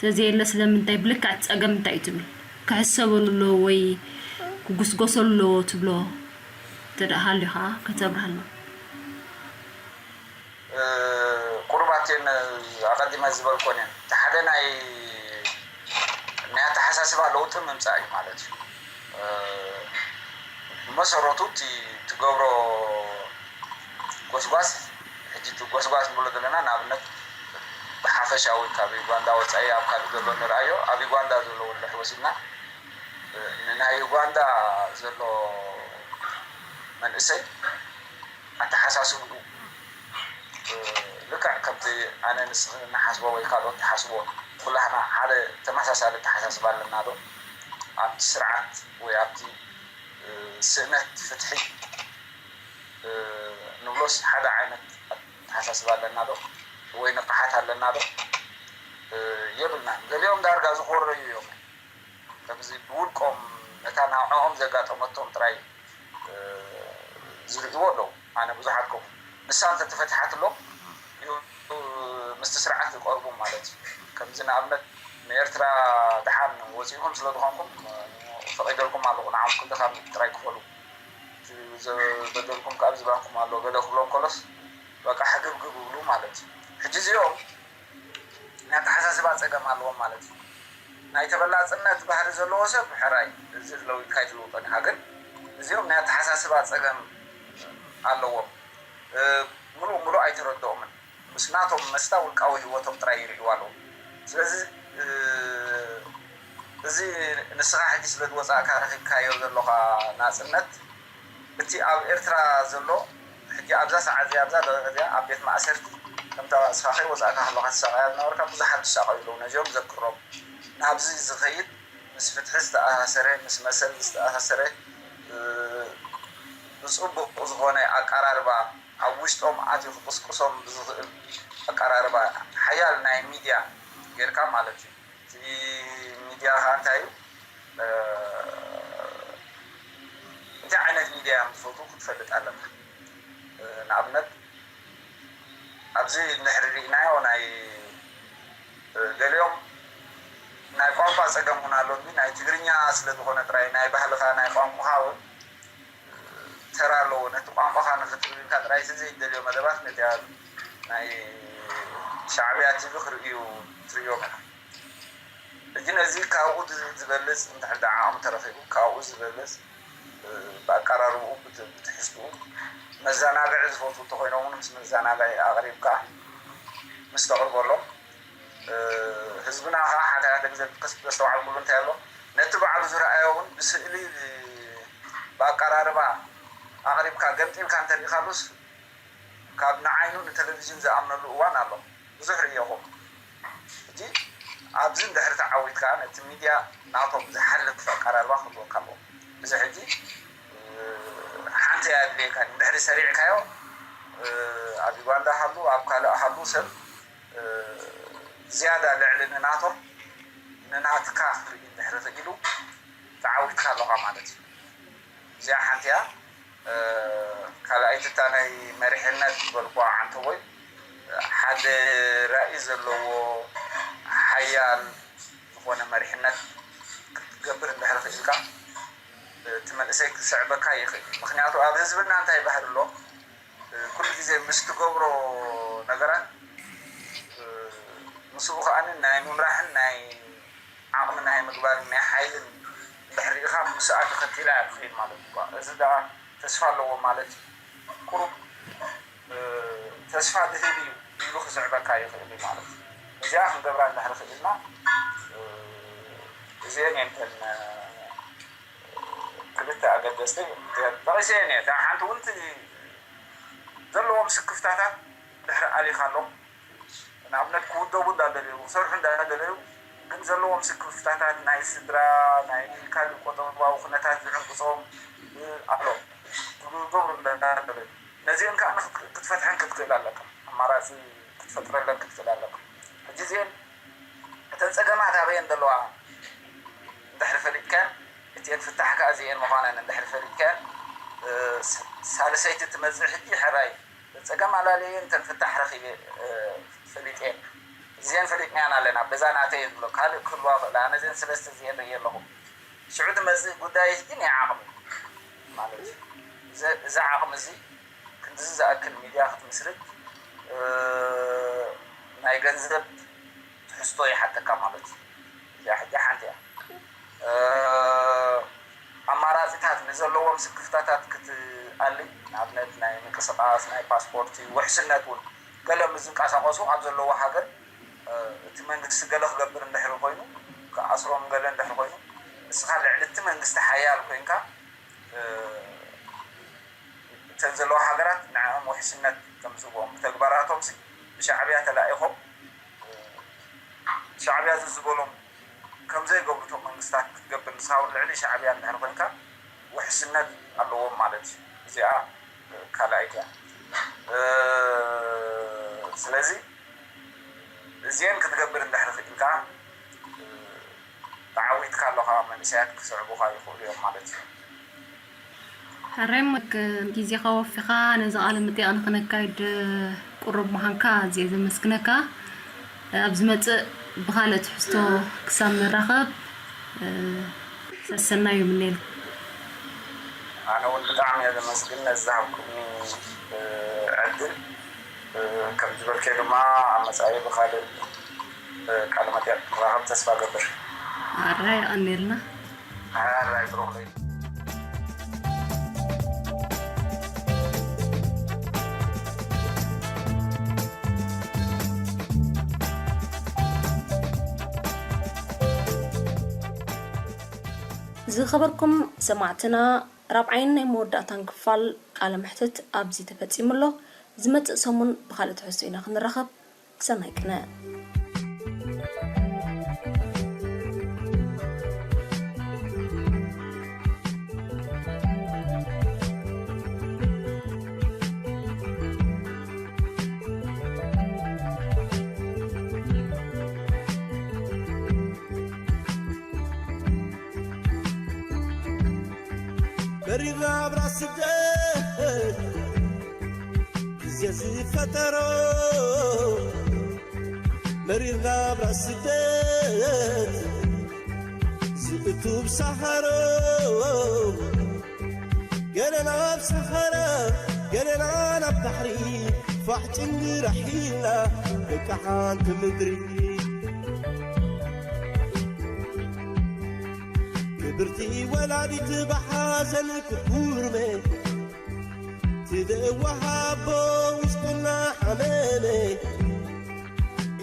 ተዘየለ ስለምንታይ፣ ብልክዕ እቲ ጸገም እንታይ እዩ ትብል? ክሕሰበሉ ኣለዎ ወይ ክጉስጎሰሉ ኣለዎ ትብሎ እንተ ደኣ ሃልዩ ኸኣ ከተብርሃልና። እ፣ ቁሩባት እየን ኣቐዲመ ዝበልኮን እየን። እቲ ሓደ ናይ፣ ናይ ኣተሓሳስባ ለውጢ ምምጻእ እዩ ማለት እዩ። እ፣ ብመሰረቱ እቲ ትገብሮ ጎስጓስ፣ ሕጂ እቲ ጎስጓስ ንብሎ ዘለና ንኣብነት ብሓፈሻዊ ካብ ዩጋንዳ ወጻኢ ኣብ ካልእ ዘሎ ንርኣዮ፣ ኣብ ዩጋንዳ ዘሎ ወለሕ ወሲድና፣ እ፣ ንናይ ዩጋንዳ ዘሎ መንእሰይ ኣተሓሳስብኡ፣ እ፣ ልክዕ ከምቲ ኣነ ንስኺ እንሓስቦ ወይ ካልኦት ዝሓስቦ፣ ኩላህና ሓደ ተመሳሳሊ ኣተሓሳስባ ኣለና ዶ? ኣብቲ ስርዓት ወይ ኣብቲ፣ እ፣ ስእነት ፍትሒ፣ እ፣ ንብሎስ ሓደ ዓይነት ኣተሓሳስባ ኣለና ዶ? ወይ ንቕሓት ኣለና ዶ? እ፣ የብልናን። ገሊኦም ዳርጋ ዝኾረዩ እዮም። ከምዚ ብውልቆም ነታ ናብዕኦም ዘጋጠመቶም ጥራይ፣ እ፣ ዝርእይዎ ኣለዉ። ኣነ ብዙሓት ከምኡ። ንሳ እንተተፈቲሓትሎም፣ ዩ-፣ ምስቲ ስርዓት ዝቀርቡ ማለት እዩ። ከምዚ ንኣብነት ንኤርትራ ደሓን ወጺእኩም ስለ ዝኾንኩም፣ እ፣ ፈቒደልኩም ኣለኹ፣ ንዓኹም ክንዲ ካብ ጥራይ ክፈሉ። እቲ ዘ-፣ በደልኩም ከኣ ዝባንኩም ኣሎ፣ ገለ ክብሎም ከሎስ፣ በቃ ሕግብግብ ይብሉ ማለት እዩ። ሕጂ እዚኦም ናይ ኣተሓሳስባ ጸገም ኣለዎም ማለት እዩ። ናይ ተበላጽነት ባህሪ ዘለዎ ሰብ ሕራይ፣ እዚ ለዊጥካ ኣይትልውጦን ኢኻ። ግን እዚኦም ናይ ኣተሓሳስባ ጸገም ኣለዎም። እ፣ ምሉእ ምሉእ ኣይተረድኦምን። ምስ ናቶም መስታ ውልቃዊ ህይወቶም ጥራይ ይርእይዋ ኣለዉ። ስለዚ፣ እ፣ እዚ ንስኻ ሕጂ ስለ ዝወጻእካ ረኺብካዮ ዘሎኻ ናጽነት፣ እቲ ኣብ ኤርትራ ዘሎ ሕጂ ኣብዛ ሰዓት እዚኣ፣ ኣብዛ ደቂቕ እዚኣ ኣብ ቤት ማእሰርቲ፣ ከምታ ንስኻ ከይወጻእካ ከለኻ ትሳቐያ ዝነበርካ ብዙሓት ዝሳቐዩ ኣለዉ። ነዚኦም ዘክሮም። ናብዚ ዝኸይድ ምስ ፍትሒ ዝተኣሳሰረ፣ ምስ መሰል ዝተኣሳሰረ፣ እ፣ ብፅቡቕ ዝኾነ ኣቀራርባ ኣብ ውሽጦም ኣትዩ ክቕስቅሶም ብዝኽእል ኣቀራርባ ሓያል ናይ ሚድያ ጌርካ ማለት እዩ። እቲ ሚድያ ከዓ እንታይ እዩ? እንታይ ዓይነት ሚድያ እዮም ዝፈትዉ ክትፈልጥ ኣለካ። ንኣብነት ኣብዚ እንድሕሪ ርኢናዮ ናይ ገሊኦም ናይ ቋንቋ ፀገም እውን ኣሎ፣ ናይ ትግርኛ ስለዝኾነ ጥራይ ናይ ባህልኻ ናይ ቋንቋኻ እውን ተራ ኣለዎ። ነቲ ቋንቋኻ ንክትብል ኢልካ ጥራይ እቲ ዘይደልዮ መደባት ነቲ ናይ ሻዕብያ ቲቪ ክርእዩ ትርእዮም ኢኻ። ሕጂ ነዚ ካብኡ ዝበልፅ እንድሕር ደኣ ዓቕሚ ተረኺቡ ካብኡ ዝበልፅ ብኣቀራርብኡ ብትሕዝትኡ መዘናግዒ ዝፈትዉ እንተኮይኖም እውን ምስ መዘናግዒ ኣቕሪብካ ምስ ተቕርበሎም ህዝብና ከዓ ሓደ ሓደ ግዜ ከስተውዓልኩሉ እንታይ ኣሎ ነቲ ባዕሉ ዝረኣዮ እውን ብስእሊ ብኣቀራርባ ኣቕሪብካ ገምጢልካ እንተሪኢካሉስ ካብ ንዓይኑ ንቴሌቪዥን ዝኣምነሉ እዋን ኣሎ። ብዙሕ ርእየኹ። ሕጂ ኣብዚ እንድሕሪ ተዓዊትካ ነቲ ሚድያ ናቶም ዝሓልፍ ኣቀራርባ ክህልወካ ኣለዎ። እዚ ሕጂ ሓንቲ እያ ኣድልየካ። እንድሕሪ ሰሪዕካዮ ኣብ ዩጋንዳ ሃሉ ኣብ ካልእ ሃሉ ሰብ ዝያዳ ልዕሊ ንናቶም ንናትካ ክርኢ እንድሕሪ ክኢሉ ተዓዊትካ ኣለኻ ማለት እዩ። እዚኣ ሓንቲ እያ። ካልኣይቲ እታ ናይ መሪሕነት ዝበልኩዋ ዓንተቦይ ሓደ ራኢ ዘለዎ ሓያል ዝኾነ መሪሕነት ክትገብር እንድሕር ክኢልካ እቲ መንእሰይ ክስዕበካ ይኽእል። ምክንያቱ ኣብ ህዝብና እንታይ ባህል ኣሎ፣ ኩሉ ግዜ ምስ ትገብሮ ነገራት ምስኡ ከኣ ናይ ምምራሕን ናይ ዓቕሚ ናይ ምግባር ናይ ሓይልን እንድሕር ርኢኻ ምስኣ ተኸቲላ እያ ትኸይድ ማለት እዩ። እዚ ደኣ ተስፋ ኣለዎ ማለት እዩ። ቁሩብ ተስፋ ዝህብ እዩ ኢሉ ክስዕበካ ይኽእል እዩ ማለት እዩ። እዚኣ ክንገብራ እንድሕር ክኢልና እዚአን እየን እተን ክልተ ኣገደስቲ ጠቒሰ እየ። እታ ሓንቲ እውን ዘለዎም ስክፍታታት ድሕሪ ኣሊኻሎም ንኣብነት ክውደቡ እንዳደለዩ ክሰርሑ እንዳደለዩ ግን ዘለዎም ስክፍታታት ናይ ስድራ ናይ ካልእ ቆጠባዊ ኩነታት ዝዕንቅፆም ኣሎ ክገብሩ እንዳደለዩ ነዚአን ከዓ ክትፈትሐን ክትክእል ኣለካ። ኣማራፂ ክትፈጥረለን ክትክእል ኣለካ። ሕጂ እዚአን እተን ፀገማት ኣበየን ዘለዋ እንድሕሪ ፈሊጥካን እቲአን ፍታሕ ከዓ እዚአን ምዃነን እንድሕሪ ፈሊጥካን ሳልሰይቲ ትመፅእ ሕጂ ሕራይ ፀገም ኣላለየ እንተን ፍታሕ ረኺበ ፈሊጠን እዚአን ፈሊጥናያን ኣለና በዛ ናተይ እየ ዝብሎ ካልእ ክህልዋ ክእላ ኣነ እዚአን ሰለስተ እዚአን ርእየ ኣለኹ። ሽዑ ትመፅእ ጉዳይ ህጂ ናይ ዓቕሚ ማለት እዩ። እዚ ዓቕሚ እዚ ክንድዚ ዝኣክል ሚድያ ክትምስርት ናይ ገንዘብ ትሕዝቶ ይሓተካ ማለት እዩ። እዚኣ ሕጂ ሓንቲ እያ። ኣማራፂታት ንዘለዎም ስክፍታታት ክትኣሊ ንኣብነት ናይ ምንቅስቃስ ናይ ፓስፖርቲ ውሕስነት እውን ገለ ምስ ዝንቀሳቀሱ ኣብ ዘለዎ ሃገር እቲ መንግስቲ ገለ ክገብር እንድሕር ኮይኑ ክኣስሮም ገለ እንድሕር ኮይኑ ንስኻ ልዕሊ እቲ መንግስቲ ሓያል ኮይንካ እተን ዘለዋ ሃገራት ንዕኦም ውሕስነት ከምዝህቦም ብተግባራቶም ብሻዕብያ ተላኢኾም ሻዕብያ እዚ ዝበሎም ከምዘይገብሩ እቶም መንግስታት ክትገብር ንስኻ እውን ልዕሊ ሻዕብያ እንድሕር ኮይንካ ውሕስነት ኣለዎም ማለት እዩ። እዚኣ ካልኣይቲ እያ። ስለዚ እዚአን ክትገብር እንድሕር ክኢልካ ተዓዊትካ ኣለኻ መንእሰያት ክስዕቡኻ ይኽእሉ እዮም ማለት እዩ። ሕራይ ግዜኻ ወፊኻ ነዚ ቃለ መጠይቕ ንክነካይድ ቅሩብ ምዃንካ ኣዝየ ዘመስግነካ። ኣብ ዝመጽእ ብኻልእ ትሕዝቶ ክሳብ ንራኸብ ሰሰናዩ ይምነየልኩም። ኣነ እውን ብጣዕሚ እየ ዘመስግን ነዚ ዝሃብኩምኒ ዕድል። ከም ዝበልከ ድማ ኣብ መጻኢ ብኻልእ ቃለ መጠይቕ ክራኸብ ተስፋ ገብር። ኣራ የቐንየልና። ኣራይ ብሩኽ ለይት። ዝኸበርኩም ሰማዕትና ራብዓይን ናይ መወዳእታን ክፋል ቃለ መሕትት ኣብዚ ተፈጺሙ ኣሎ። ዝመጽእ ሰሙን ብኻልእ ትሕዝቶ ኢና ክንራኸብ። ሰናይ ቅነ። ናብራ ስደት ግዜ ዝፈጠሮ መሪር ናብራ ስደት ዝእቱ ብሳሃሮ ገለና ኣብ ሰሃራ ገለና ናብ ባሕሪ ፋሕ ጭንግራሕ ኢልና ደቂ ሓንቲ ምድሪ ክብርቲ ወላዲት ብሓዘን ክትጉርመ ትደዋሃቦ ውስጥና ሓመመ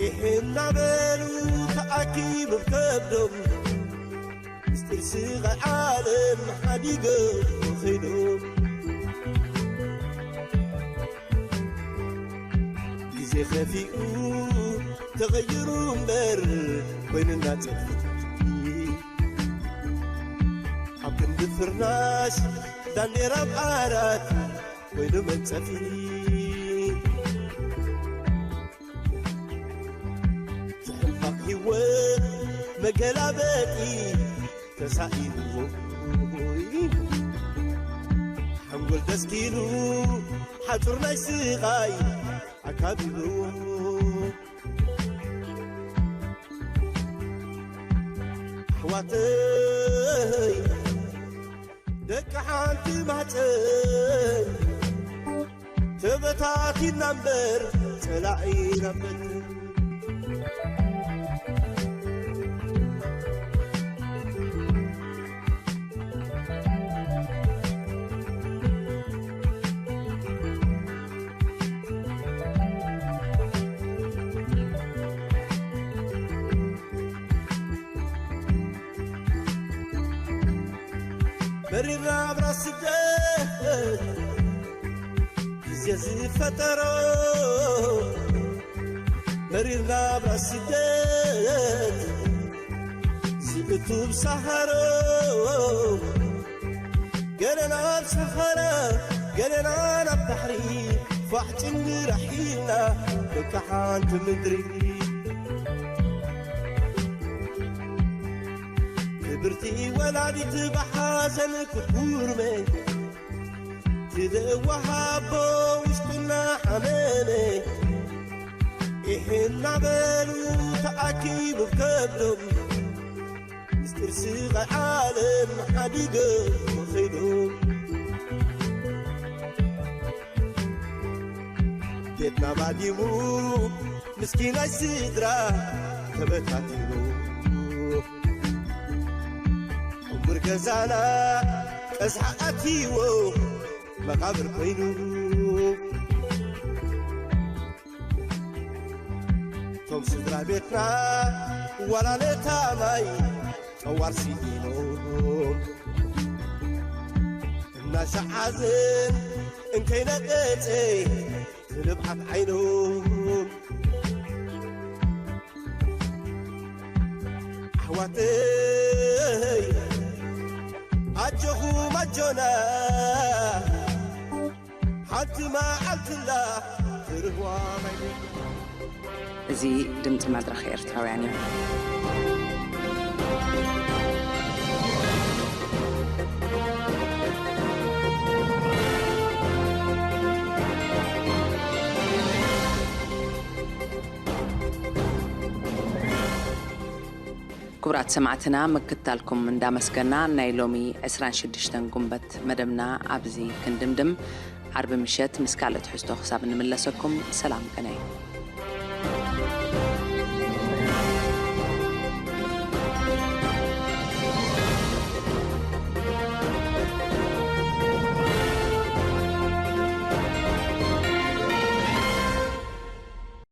ኢሕ እናበሉ ተኣኪቡ ከብዶም ምስጢር ስቓይ ዓለም ሓዲጎም ኸይዶም ግዜ ኸፊኡ ተቐይሩ እምበር ኮይኑና ጸድፊ ኣብ ክንዲ ፍርናሽ ዳንዴራ ኣብ ዓራት ኮይኑ መንጸፊ ሕማቕ ህይወት መገላበጢ ተሳኢንዎ ሓንጎል ደስኪሉ ሓጹር ናይ ስቓይ ኣካቢብዎ ኣሕዋተይ ደቂ ሓንቲ ማሕፀን ተበታቲና እምበር ጸላኢና በትን መሪር ናብራ ስደት ግዜ ዝፈጠሮ መሪር ናብራ ስደት ዝእቱ ብሳሃሮ ገለና ኣብ ሰሃራ ገለና ናብ ባሕሪ ፋሕ ጭንግራሕ ኢልና ደቂ ሓንቲ ምድሪ ክብርቲ ወላዲት ብሓዘን ክትጉርመ ትደዋሃቦ ውስጥና ሓመመ ኢሕ እናበሉ ተኣኪቡ ከብዶም ምስጢር ስቓይ ዓለም ሓዲጎም ኸይዶም ቤትና ባዲሙ ምስኪናይ ስድራ ተበታቲኑ ዕሙር ገዛና ቀዝሓ ኣትይዎ መቓብር ኮይኑ እቶም ስድራ ቤትና ዋላ ነታ ማይ ጠዋር ስኢኖም እናሻዓዝን እንከይነቀፀ ትንብዓት ዓይኖም ኣሕዋተይ ኣጆኹም ኣጆና ሓንቲ መዓልትላ ትርህዋ ማይ እዚ ድምፂ መድረኽ ኤርትራውያን እዩ። ክቡራት ሰማዕትና ምክትታልኩም እንዳመስገና ናይ ሎሚ ዕስራን ሽዱሽተን ጉንበት መደብና ኣብዚ ክንድምድም። ዓርቢ ምሸት ምስ ካልእ ትሕዝቶ ክሳብ እንምለሰኩም ሰላም ቅነ።